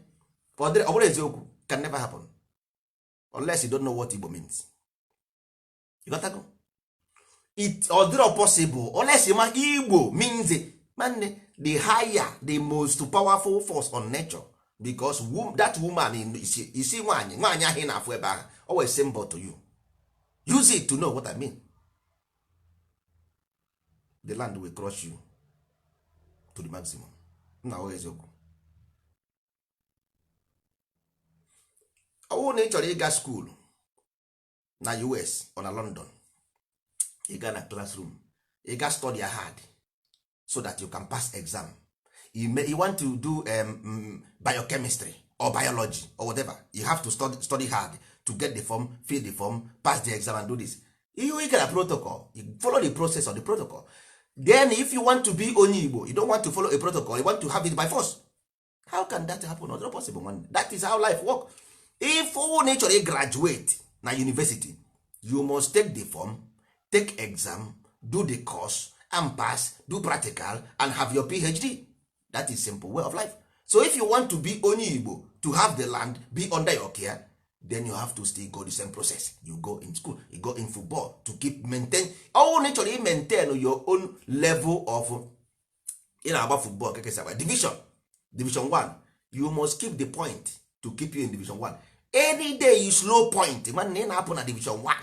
ọ bụrụ eziokwu, can never happen, unless you don't know what Igbo means. You got to go. It ọ dịrọ possible unless you ma Igbo means. Nwanne, the higher, the most powerful force on nature, because that woman in isi nwaanyị, nwaanyị ahụ ị na-afụ ebe ahụ, always symbol to you. Use it to know what I mean. The land will crush you to the maximum. Nna, ọ eziokwu. Ọ bụrụ na ị chọrọ ịga school na US or na London, ị ga na classroom, ị ga study hard so that you can pass exam. You want to do biochemistry or biology or whatever, you have to study hard to get the form, fill the form, pass the exam and do this. Ihe ị gara protocol, you follow the process of the protocol. Then if you want to be onye Igbo, you don't want to follow a protocol, you want to have it by force. How can that happen? It's not possible, man. That is how life work. If na ị chọrọ graduate na university, you must take the form, take exam, do the course and pass, do practical and have your PhD. That is simple way of life. So if you want to be onye Igbo, to have the land be under your care, then you have to still go the same process. You go in school, you go in football to keep maintain. Ọwụ na ị chọrọ i maintain your own level of ị na-agba football, keke agba division 1, you must keep the point to keep you in division 1. Any day you slow point, nwanne, ị na-apụ na division 1.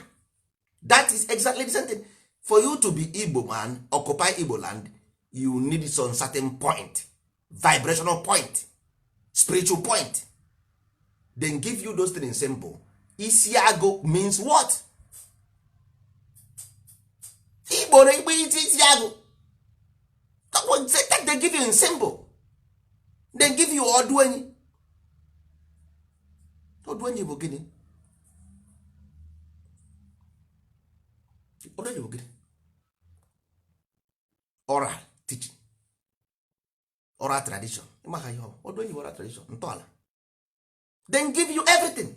That is exactly the same thing. For you to be Igbo man, occupy Igbo land, you need some certain point, vibrational point, spiritual point. Then give you those things simple. Isiago means what? Igbo na Igbo, isi isiago. That they give you in simple. Then give you ọdụ enyi. Ọdụ enyi bụ gịnị? Ọdụ enyi bụ gịnị? Oral teaching, oral tradition. Ịmaha ihe ọ ọdụ enyi bụ? Oral tradition, ntọala. Then give you everything.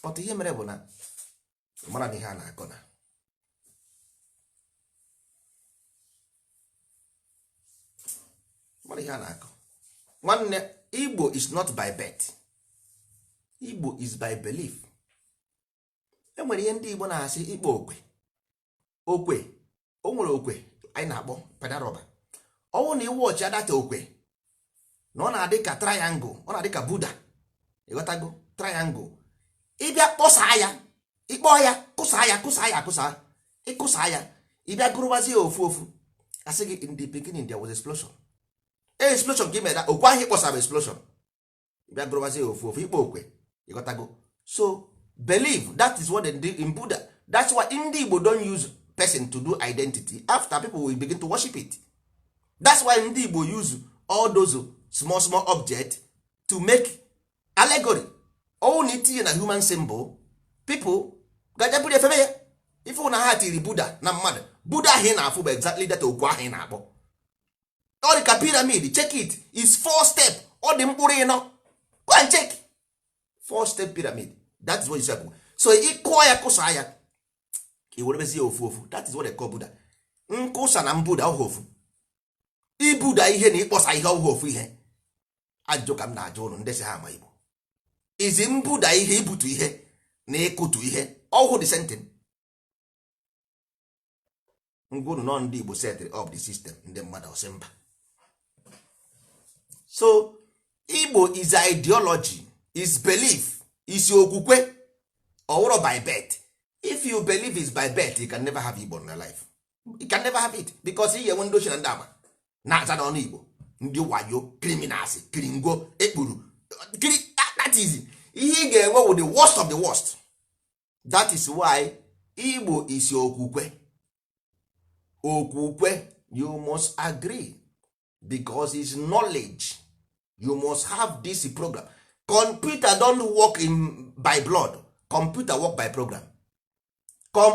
But ihe mere bụ na mara na ihe a na-akọ na mara ihe a na-akọ. Nwanne, Igbo is not by birth, Igbo is by belief. Enwere ihe ndị Igbo na-asị ikpo okwe. Okwe, o nwere okwe anyị na-akpọ pedaroba. Ọnwụ na iwu ọchị adata okwe na ọ na-adị ka triangle, ọ na-adị ka Buddha, ịghọtago? Triangle. Ịbịa kpọsaa ya, ịkpọ ya, kụsaa ya, kụsaa ya, akụsaa, ịkụsaa ya, ịbịa gụrụbazie ya ofu ofu, asị gị, "In the beginning there was explosion." Explosion ka ị mere okwe ahụ ịkpọsara explosion. Ịbịa gụrụbazie ya ofu ofu, ikpo okwe, ịghọtago? So believe, that is what they do in Buddha. That's why ndị Igbo don't use person to do identity. After, people will begin to worship it. That's why ndị Igbo use all those small small object to make allegory. Ọwụ na itinye na human symbol, people gajaburu efebe ya. Ife na ha tiri Buddha na mmadụ, Buddha ahụ ị na-afụ bụ exactly that okwu ahụ ị na-akpọ. Ọ dị ka pyramid. Check it, is four step. Ọ dị mkpụrụ ịnọ. Go and check four step pyramid. That is what you say. So ị kụọ ya, kụsa ya, i werebezi ya ofu ofu. That is what they call Buddha. Nkụsa na mbuda ọhụ ofu. Ibuda ihe na ịkpọsa ihe ọhụ ofu ihe. Ajụjụ ka m na-ajụ ụnụ, ndị si ha ama Igbo: izi mbuda ihe, ibutu ihe na ịkụtu ihe, ọhụ the same thing? Ngwa, unu nọ ndị Igbo set up the system, ndị mmadụ ọsị mba. So Igbo is ideology, is belief, is okwukwe, ọwụrụ by birth. If you believe is by birth, you can never have Igbo in your life. You can never have it, because ihe enwe ndị ochie na ndị ama na-aza n'ọnụ Igbo, ndị wayo, criminals, kiringo ekpuru kiri. That is ihe ị ga-enwe with the worst of the worst. That is why Igbo is okwukwe. Okwukwe, you must agree, because is knowledge. You must have this program. Computer don work in by blood, computer work by program.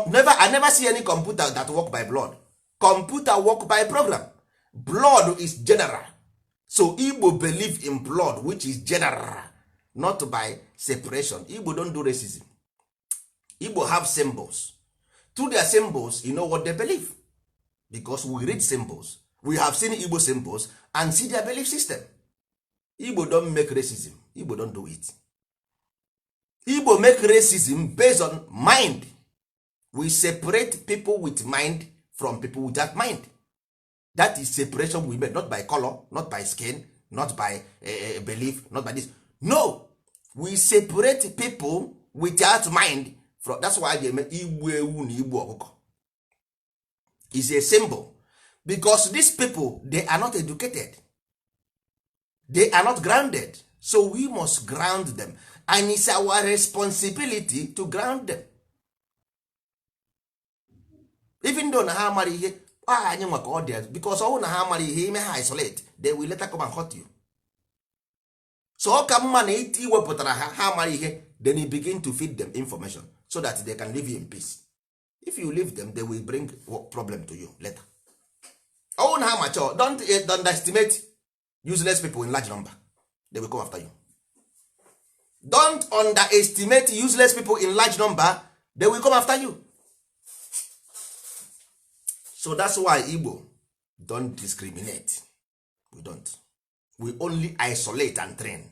Never, I never see any computer that work by blood. Computer work by program. Blood is general. So Igbo believe in blood, which is general, not by separation. Igbo don do racism. Igbo have symbols. Through their symbols, you know what they believe, because we read symbols. We have seen Igbo symbols and see their belief system. Igbo don make racism. Igbo don do it. Igbo make racism based on mind. We separate people with mind from people without mind. That is separation we make, not by color, not by skin, not by belief, not by this. No, we separate people without mind from. That's why they eme igbu ewu na igbu ọkụkọ is a symbol, because these people, they are not educated, they are not grounded. So we must ground them. And it's our responsibility to ground them. Even though na ha amara ihe, ọ anyị nwa ka ọ dị, because ọwụ na ha amara ihe, ime ha isolate, they will later come and hurt you. So ọ ka mma na iwepụtara ha, ha amara ihe, then you begin to feed them information so that they can live in peace. If you leave them, they will bring problem to you later. Ọwụ na ha mature, don't underestimate useless people in large number. They will come after you. Don't underestimate useless people in large number. They will come after you. So that's why Igbo don't discriminate. We don't. We only isolate and train.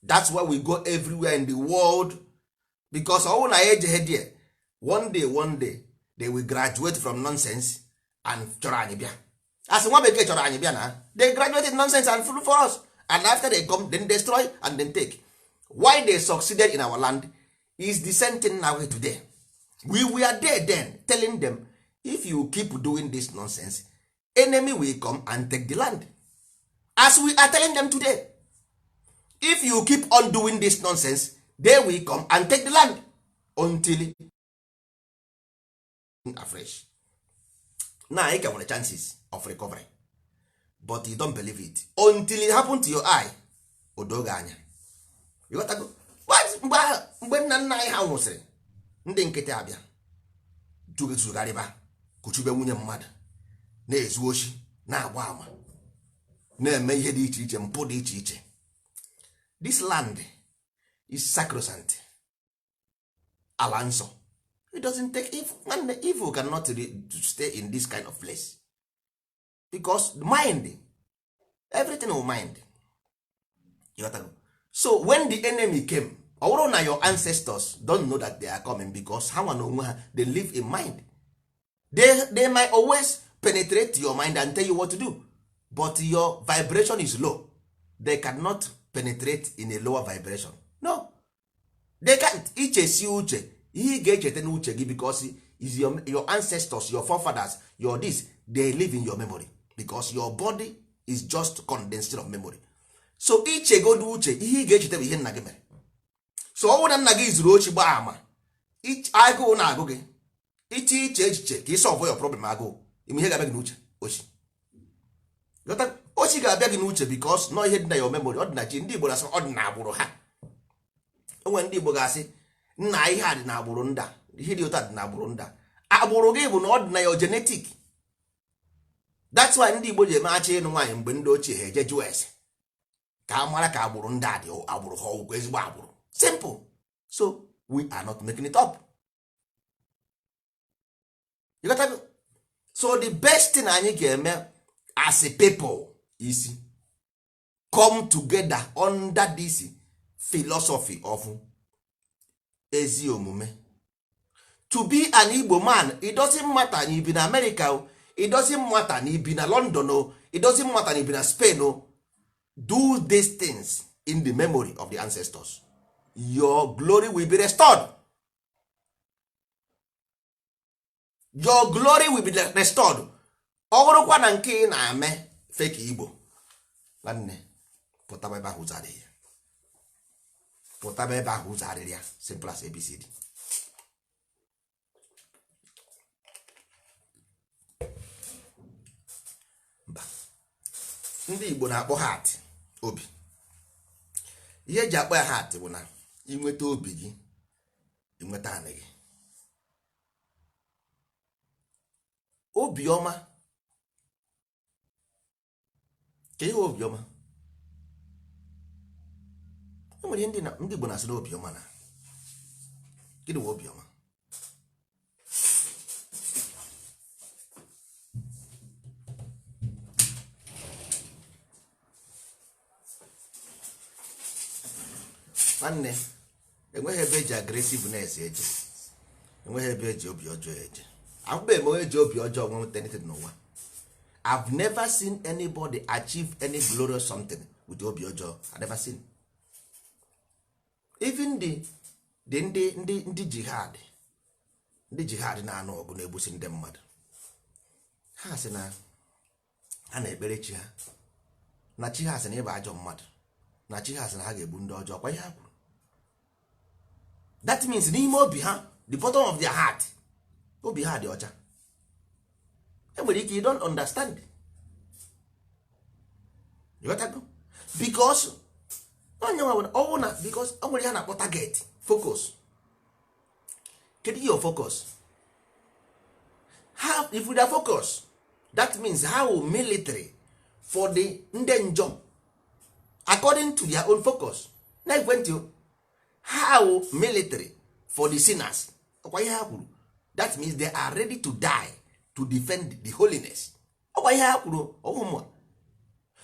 That's why we go everywhere in the world, because ọwụ na ya ejeghe there, one day, one day, they will graduate from nonsense and chọrọ anyị bịa. As nwa bekee chọrọ anyị bịa na, they graduated nonsense and flew for us, and after they come, then destroy and then take. Why they succeeded in our land is the same thing now today. We were there then telling them, if you keep doing this nonsense, enemy will come and take the land. As we are telling them today, if you keep on doing this nonsense, they will come and take the land until afresh. Now ị ka nwere chances of recovery, but you don't believe it until it happen to your eye, o doo gị anya. Ịghọtago? Mgbe mgbe nna nna anyị ha nwụsịrị, ndị nkịtị abịa tụgharịba, kuchube nwunye mmadụ, na-ezu oshi, na-agba ama, na-eme ihe dị iche iche, mpụ dị iche iche. This land is sacrosanct, ala nsọ. It doesn't take evil. Nwanne, evil cannot stay in this kind of place, because mind, everything will mind. You got to go. So when the enemy came, ọ bụrụ na your ancestors don't know that they are coming, because ha nwa na onwe ha, they live in mind. They might always penetrate your mind and tell you what to do, but your vibration is low. They cannot penetrate in a lower vibration. No, they can't. Ichesi uche, ihe ị ga-echeta n'uche gị, because is your ancestors, your forefathers, your this, they live in your memory, because your body is just condensation of memory. So ichegodo uche, ihe ị ga-echeta bụ ihe nna gị mere. So ọ bụrụ na nna gị zuru ochi, gbaa ama, agụụ na-agụ gị, iche iche echiche ka ị solve your problem, agụụ ime ihe ga-abịa gị n'uche, ochi. Ghọta? Ochi ga-abịa gị n'uche, because nọ ihe dị na your memory. Ọ dị na chi. Ndị Igbo na-asị ọ dị na agbụrụ ha. Onwe ndị Igbo ga-asị nna, ihe a dị na agbụrụ nda, ihe dị otu a dị na agbụrụ nda. Agbụrụ gị bụ na ọ dị na your genetic. That's why ndị Igbo ji eme achọ ịnụ nwaanyị, mgbe ndị ochie ha eje jụọ ese ka a mara ka agbụrụ ndị a dị, agbụrụ ha ọgwụgwọ ezigbo agbụrụ. Simple. So we are not making it up. You got to. So the best thing anyị ga-eme as a people is come together under this philosophy of ezi omume. To be an Igbo man, it doesn't matter na ibi na America o, it doesn't matter na ibi na London o, it doesn't matter na ibi na Spain o. Do these things in the memory of the ancestors, your glory will be restored. Your glory will be restored. Ọ bụrụkwa na nke ị na-eme fake Igbo, nwanne, pụtaba ebe ahụ ụzọ adịghị ya. Pụtaba ebe ahụ ụzọ adịrị ya. Simple as ABCD. Mba, ndị Igbo na-akpọ heart obi. Ihe eji akpọ ya heart bụ na inweta obi gị, inweta anị gị. Obiọma ka ihe obiọma. E nwere ihe ndị Igbo na-asị na obiọma. Na gịnị bụ obiọma? Nwanne, enweghị ebe eji aggressiveness eje, enweghị ebe eji obi ọjọọ eje. Ahụbeghị m onye ji obi ọjọọ nweta anything n'ụwa. I've never seen anybody achieve any glorious something with obi ọjọọ. I never seen. Even the ndị jihad, ndị jihad na-anụ ọgụ, na-egbusi ndị mmadụ, ha sị na ha na-ekpere chi ha, na chi ha sị na ịba ajọ mmadụ, na chi ha sị na ha ga-egbu ndị ọjọọ. Kwa ihe ha kwuru. That means n'ime obi ha, the bottom of their heart, obi ha dị ọcha. Enwere ike you don't understand. You got go? Because onye nwe ọwụ na because o nwere ihe a na-akpọ target focus. Kedu your focus? How if we are focus, that means how military for the ndị njọ according to their own focus. Na ekwentị o, how military for the sinners, ọkwa ihe ha kwuru. That means they are ready to die to defend the holiness. Ọkwa ihe ha kwuru ọhụmụ.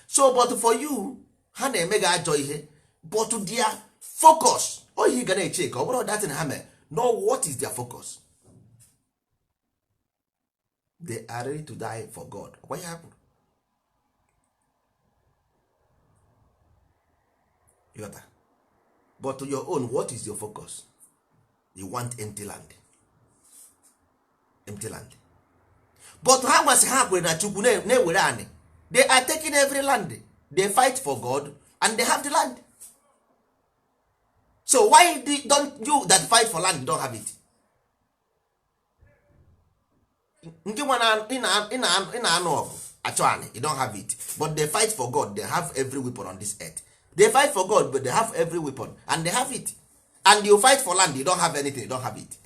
So but for you, ha na-eme gị ajọ ihe, but their focus, oyi ga na-eche ka ọ bụrụ datin ha mere. No, what is their focus? They are ready to die for God. Ọkwa ihe ha kwuru. You got that? But to your own, what is your focus? You want empty land, empty land. But ha nwasị ha kwere na Chukwu na-ewere anị. They are taking every land. They fight for God and they have the land. So why don't you that fight for land don't have it? Nke nwa ị na-anụ ọgụ achọ anị, you don't have it, but they fight for God, they have every weapon on this earth. They fight for God, but they have every weapon and they have it. And you fight for land, you don't have anything, you don't have it.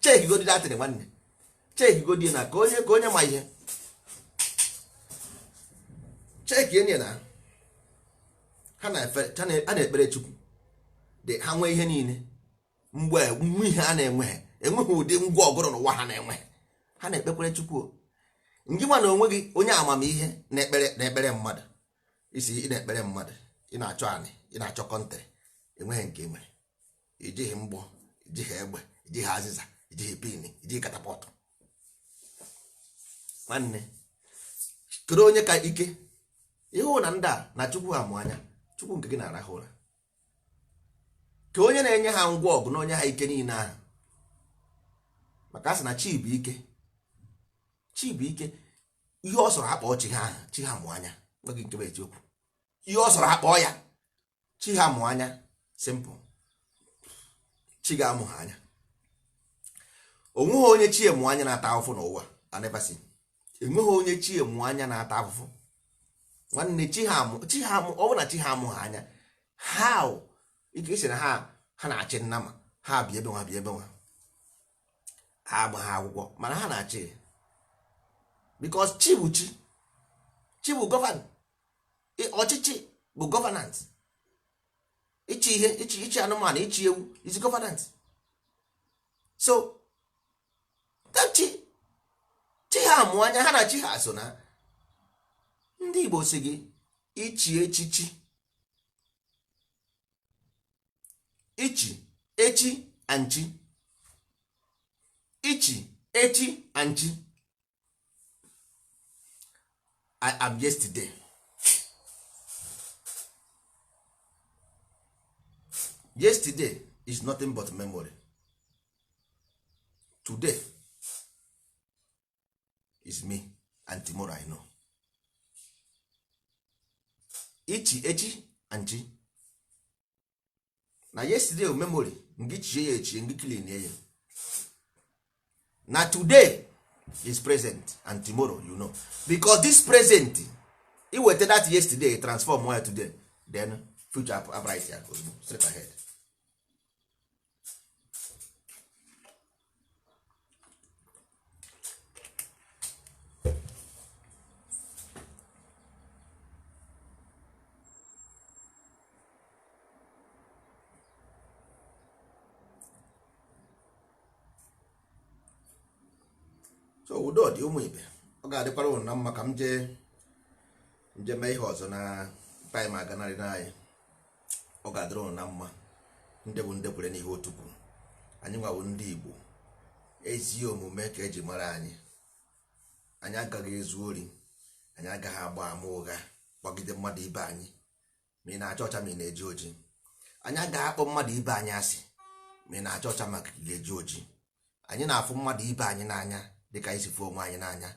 Check go that thing, nwanne. Check go na ka onye ma ihe. Check enye na ha na-ekpere Chukwu. Ha nwee ihe niile mgbe nwe ihe a na-enweghị, enweghị ụdị ngwa ọgụrụ n'ụwa ha na-enweghị, ha na-ekpekwere Chukwu o. Ngị nwa na onwe gị, onye amamihe na-ekpere mmadụ isi, ị na-ekpere mmadụ, ị na-achọ anị, ị na-achọ country, enweghị nke ị nwere. Ijighị mgbọ, ijighị egbe, ijighị azịza, ijighị pin, ijighị catapult. Nwanne, kedu onye ka ike ịhụ na ndị a na Chukwu ha mụ anya? Chukwu nke gị na-arahụ ụra. Ka onye na-enye ha ngwa ọgụ na onye ha ike niile ahụ, maka a sị na chi bụ ike, chi bụ ike. Ihe ọ sọrọ akpọ chi ha ahụ, chi ha mụ anya. Gwa gị nke bụ eziokwu, ihe ọ sọrọ akpọ ya, chi ha mụ anya. Simple. Chi ga-amụ ha anya. Onweghị onye chi emụ anya na-ata ahụhụ n'ụwa. I never see. Enweghị onye chi emụ anya na-ata ahụhụ. Nwanne, chi ha amụ, chi ha amụ. Ọ bụrụ na chi ha amụ ha anya, how ike isi na ha na-achị nnama ha bịa ebe nwa, bịa ebe nwa, ha agba ha akwụkwọ, mana ha na-achị, because chi bụ chi, chi bụ govern. Ọchịchị bụ governance. Ịchị ihe, ịchị anụmanụ, ịchị ewu is governance. So chi chi ha amụ anya, ha na chi ha so na ndị Igbo si gị ichi echichi, ichi echi anchi, ichi echi anchi. I am yesterday. Yesterday is nothing but memory. Today is me and tomorrow I know. Ichi echi anchi na yesterday o memory ngị chie ya echie, ngị clean ya. Na today is present and tomorrow you know, because this present iweta that yesterday, transform ya today, then future bright ya ozugbo, straight ahead. So udo dị, ụmụ ibe. Ọ ga-adịkwara ụnụ na mma. Ka m jee nje mee ihe ọzọ na time aganarị n'anyị. Ọ ga-adịrị ụnụ na mma. Ndị bụ ndị kwere n'ihe otu kwuru, anyị nwawo ndị Igbo, ezi omume ka eji mara anyị. Anyị agaghị ezu ori, anyị agaghị agba ama ụgha gbagide mmadụ ibe anyị, ma ị na-acha ọcha, ma ị na-eji oji. Anyị agaghị akpọ mmadụ ibe anyị asị, ma ị na-acha ọcha maka ị ga-eji oji. Anyị na-afụ mmadụ ibe anyị n'anya dịka anyị si fụ onwe anyị n'anya,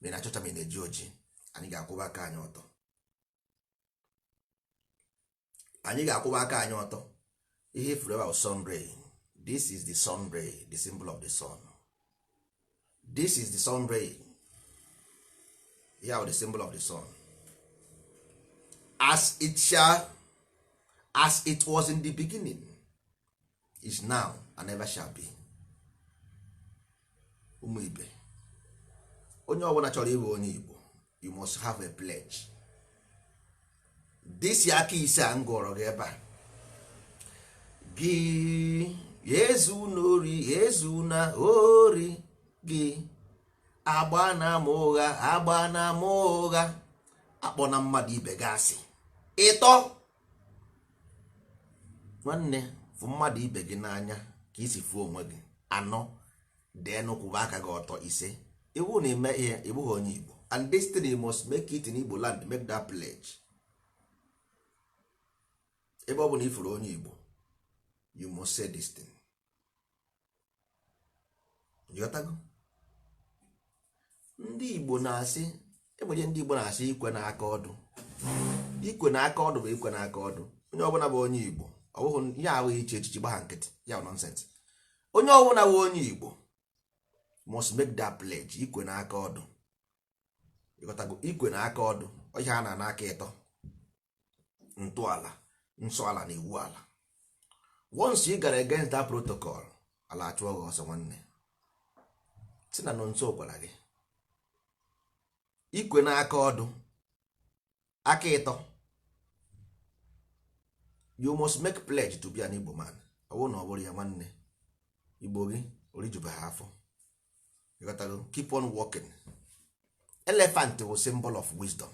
ma ị na-acha ọcha, ma ị na-eji oji. Anyị ga-akwụba aka anyị ọtọ, anyị ga-akwụba aka anyị ọtọ. Ihe ifuru ebe ahụ, sun ray, This is the sun ray, the symbol of the sun. This is the sun ray. Yeah, the symbol of the sun. As it shall, as it was in the beginning, is now, and never shall be. Ụmụ ibe, onye ọbụla chọrọ ịbụ onye Igbo, you must have a pledge. This aka ise a m gụọrọ gị ebe a, gị ezu n'ori, ezu na ori, gị agba na ama ụgha, agba na ama ụgha, akpọ na mmadụ ibe gị asị. Ịtọ, nwanne, fụ mmadụ ibe gị n'anya ka isi fụ onwe gị. Anọ, dee kwụba aka gị ọtọ. Ise, iwu na ime ihe ịbụghị onye Igbo. And destiny must make it in Igbo land, make that pledge. Ebe ọ bụ na ifuru onye Igbo, you must say this thing. Ịghọtago? Ndị Igbo na-asị, enwere ndị Igbo na-asị ikwe n'aka ọdụ. Ikwe n'aka ọdụ bụ ikwe n'aka ọdụ. Onye ọbụla bụ onye Igbo, ọ bụghị ya abụghị iche echichi gbagha nkịtị ya bụ nonsense. Onye ọbụla bụ onye Igbo must make that pledge, ikwe n'aka ọdụ. Ịghọtago? Ikwe n'aka ọdụ, ihe a na n'aka ịtọ, ntọala, nsọ ala na iwu ala. Once you gara against that protocol, ala achụọ gị ọsọ. Nwanne, si na nọ nso gwara gị, ikwe n'aka ọdụ, aka ịtọ. You must make pledge to be an Igbo man. Ọ bụrụ na ọ bụrụ ya, nwanne, Igbo gị orijubeghị afọ. Ịghọtago? Keep on working. Elephant bụ symbol of wisdom.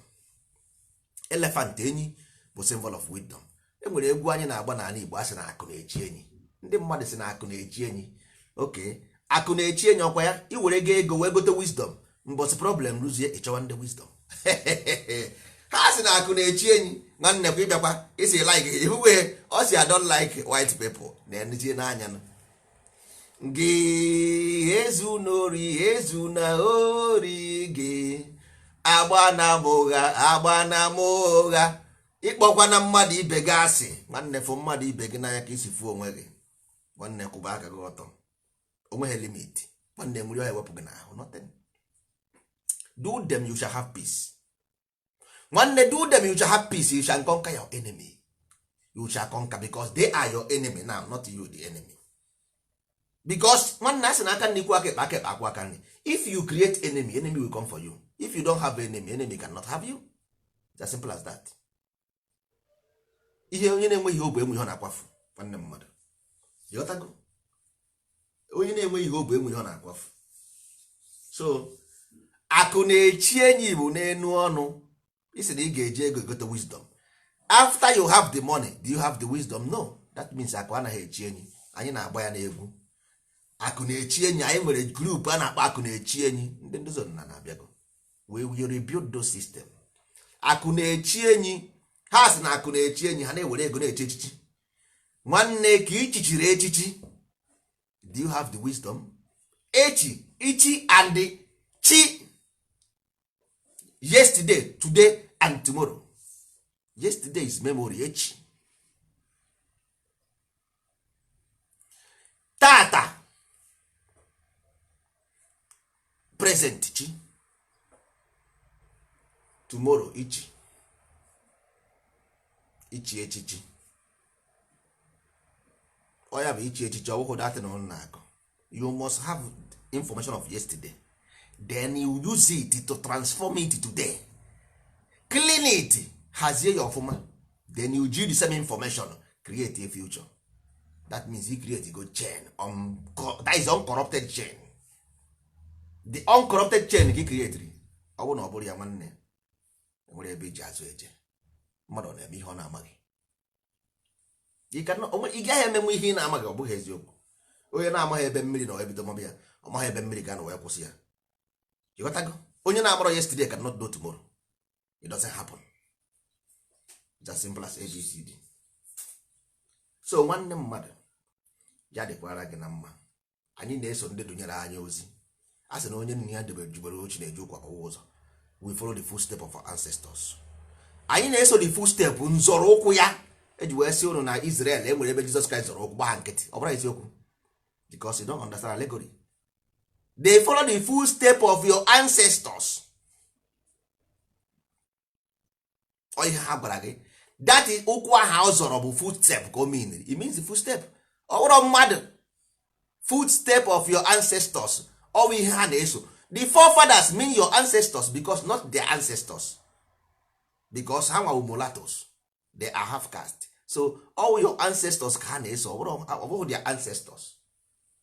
Elephant, enyi, bụ symbol of wisdom. E nwere egwu anyị na-agba n'ala Igbo, a sị na akụ na-echi enyi. Ndị mmadụ sị na akụ na-echi enyi. Oke akụ na-echi enyi, ọkwa ya iwere go ego wee gote wisdom. Mbọsị problem rụzie, ịchọwa ndị wisdom. Ha sị na akụ na-echi enyi. Nwanne, kwa ịbịakwa isi like ihuwe ọ si, "I don't like white people." Na-enezie n'anya nụ gị, ezu n'ori, ezu na ori, gị agba na m ụgha, agba na m ụgha, ịkpọkwa na mmadụ ibe gị asị. Nwanne, fụ mmadụ ibe gị n'anya ka isi fụ onwe gị. Nwanne, kwụba aka gị ọtọ. Onweghị limit. Nwanne, nwere ọha ewepụ gị n'ahụ, nothing. Do them, you shall have peace. Nwanne, do them, you shall have peace. You shall conquer your enemy. You shall conquer because they are your enemy now, not you the enemy. Because nwanne, a sị na aka nri kwụ aka ekpe, aka ekpe akwụ aka nri. If you create enemy, enemy will come for you. If you don't have enemy, enemy cannot have you. It's as simple as that. Ihe onye na-enweghị obu enwe ihe ọ na-akwafu. Nwanne mmadụ, ịghọtago? Onye na-enweghị ihe obu enwe ihe ọ na-akwafu. So akụ na-echi enyi bụ n'enu ọnụ. Isi na ị ga-eji ego egote wisdom. After you have the money, do you have the wisdom? No. That means akụ anaghị echi enyi. Anyị na-agba ya n'egwu, akụ na-echi enyi. Anyị nwere group a na-akpọ akụ na-echi enyi. Ndị nduzi ọdịnala na-abịago. We will rebuild those system. Akụ na-echi enyi, ha sị na akụ na-echi enyi. Ha na-ewere ego na-echi echichi. Nwanne, ka ichichiri echichi, do you have the wisdom? Echi, ichi and chi, yesterday, today and tomorrow. Yesterday is memory. Echi, tata, present, chi, tomorrow, ichi, ichi echichi. Ọ ya bụ ichi echichi. Ọwụhụ datin ọ na-akọ. You must have information of yesterday, then you use it to transform it today, clean it, hazie ya ọfụma, then you use the same information create a future. That means you create go chain on, that is uncorrupted chain. The uncorrupted chain ka i create. Ọ bụrụ na ọ bụrụ ya, nwanne, nwere ebe iji azụ eje. Mmadụ ọ na-eme ihe ọ na-amaghị? Ị gaghị emenwe ihe ị na-amaghị. Ọ bụghị eziokwu. Onye na-amaghị ebe mmiri na ebido maba ya, ọ maghị ebe mmiri ga na wee kwụsị ya. Ịghọtago? Onye na-amarọ yesterday cannot know tomorrow. It doesn't happen. It's as simple as ABCD. So nwanne mmadụ, ya dịkwara gị na mma. Anyị na-eso ndị dunyere anyị ozi. A sị na onye nna ya debere jubere ochi na-eji ụkwa ọwa ụzọ. We follow the footstep of our ancestors. Anyị na-eso the footstep, nzọrọ ụkwụ ya. Eji wee sị ụnụ na Israel enwere ebe Jizọs Kraịst zọrọ ụkwụ. Gbaa nkịtị, ọ bụrụ eziokwu. Because you don't understand allegory. They follow the footstep of your ancestors. Ọ ihe ha gwara gị, that is, ụkwụ ahụ ọ zọrọ bụ footstep ka o mean. It means the footstep. Ọ bụrụ mmadụ, footstep of your ancestors, ọ bụ ihe ha na-eso. The forefathers mean your ancestors, because not their ancestors, because ha nwa mulattoes, they are half caste. So all your ancestors ka ha na-eso. Ọ bụghị their ancestors.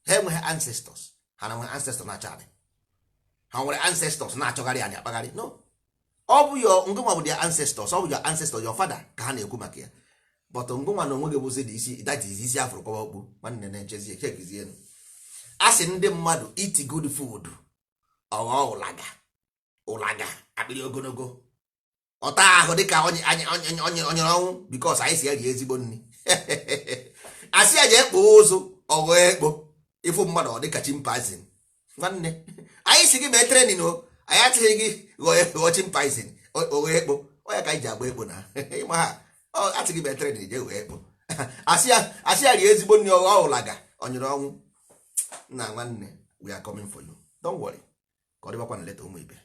Ha enweghị ancestors. Ha na nwere ancestors na-achọ anyị? Ha nwere ancestors na-achọgharị anyị akpagharị? No. Ọ bụ your, ngụnwa bụ their ancestors. Ọ bụ your ancestors, your father, ka ha na-ekwu maka ya. But ngụnwa na onwe gị bụzi dị isi, that is isi afụrụ kọwa okpu. Nwanne, na-echezie, chekizie. A sị ndị mmadụ eat good food, ọghọ ụlaga ụlaga, akpịrị ogologo, ọta ahụ dịka onye onye onye onye ọnwụ, because anyị si eri ezigbo nri. Asị ya jee kpoo ụzụ, ọghọ ekpo. Ịfụ mmadụ, ọ dịka chimpanzee. Nwanne, anyị si gị mee training o. Anyị atịghị gị ghọọ chimpanzee, ọghọ ekpo. Ọ ya ka anyị ji agba ekpo na ịma ha. Asị gị mee training, jee ghọọ ekpo. Asị ya rie ezigbo nri, ọghọ ụlaga, ọnyụrụ ọnwụ. Nna, nwanne, we are coming for you. Don't worry. Ka ọ dịbakwa na leta, ụmụ ibe.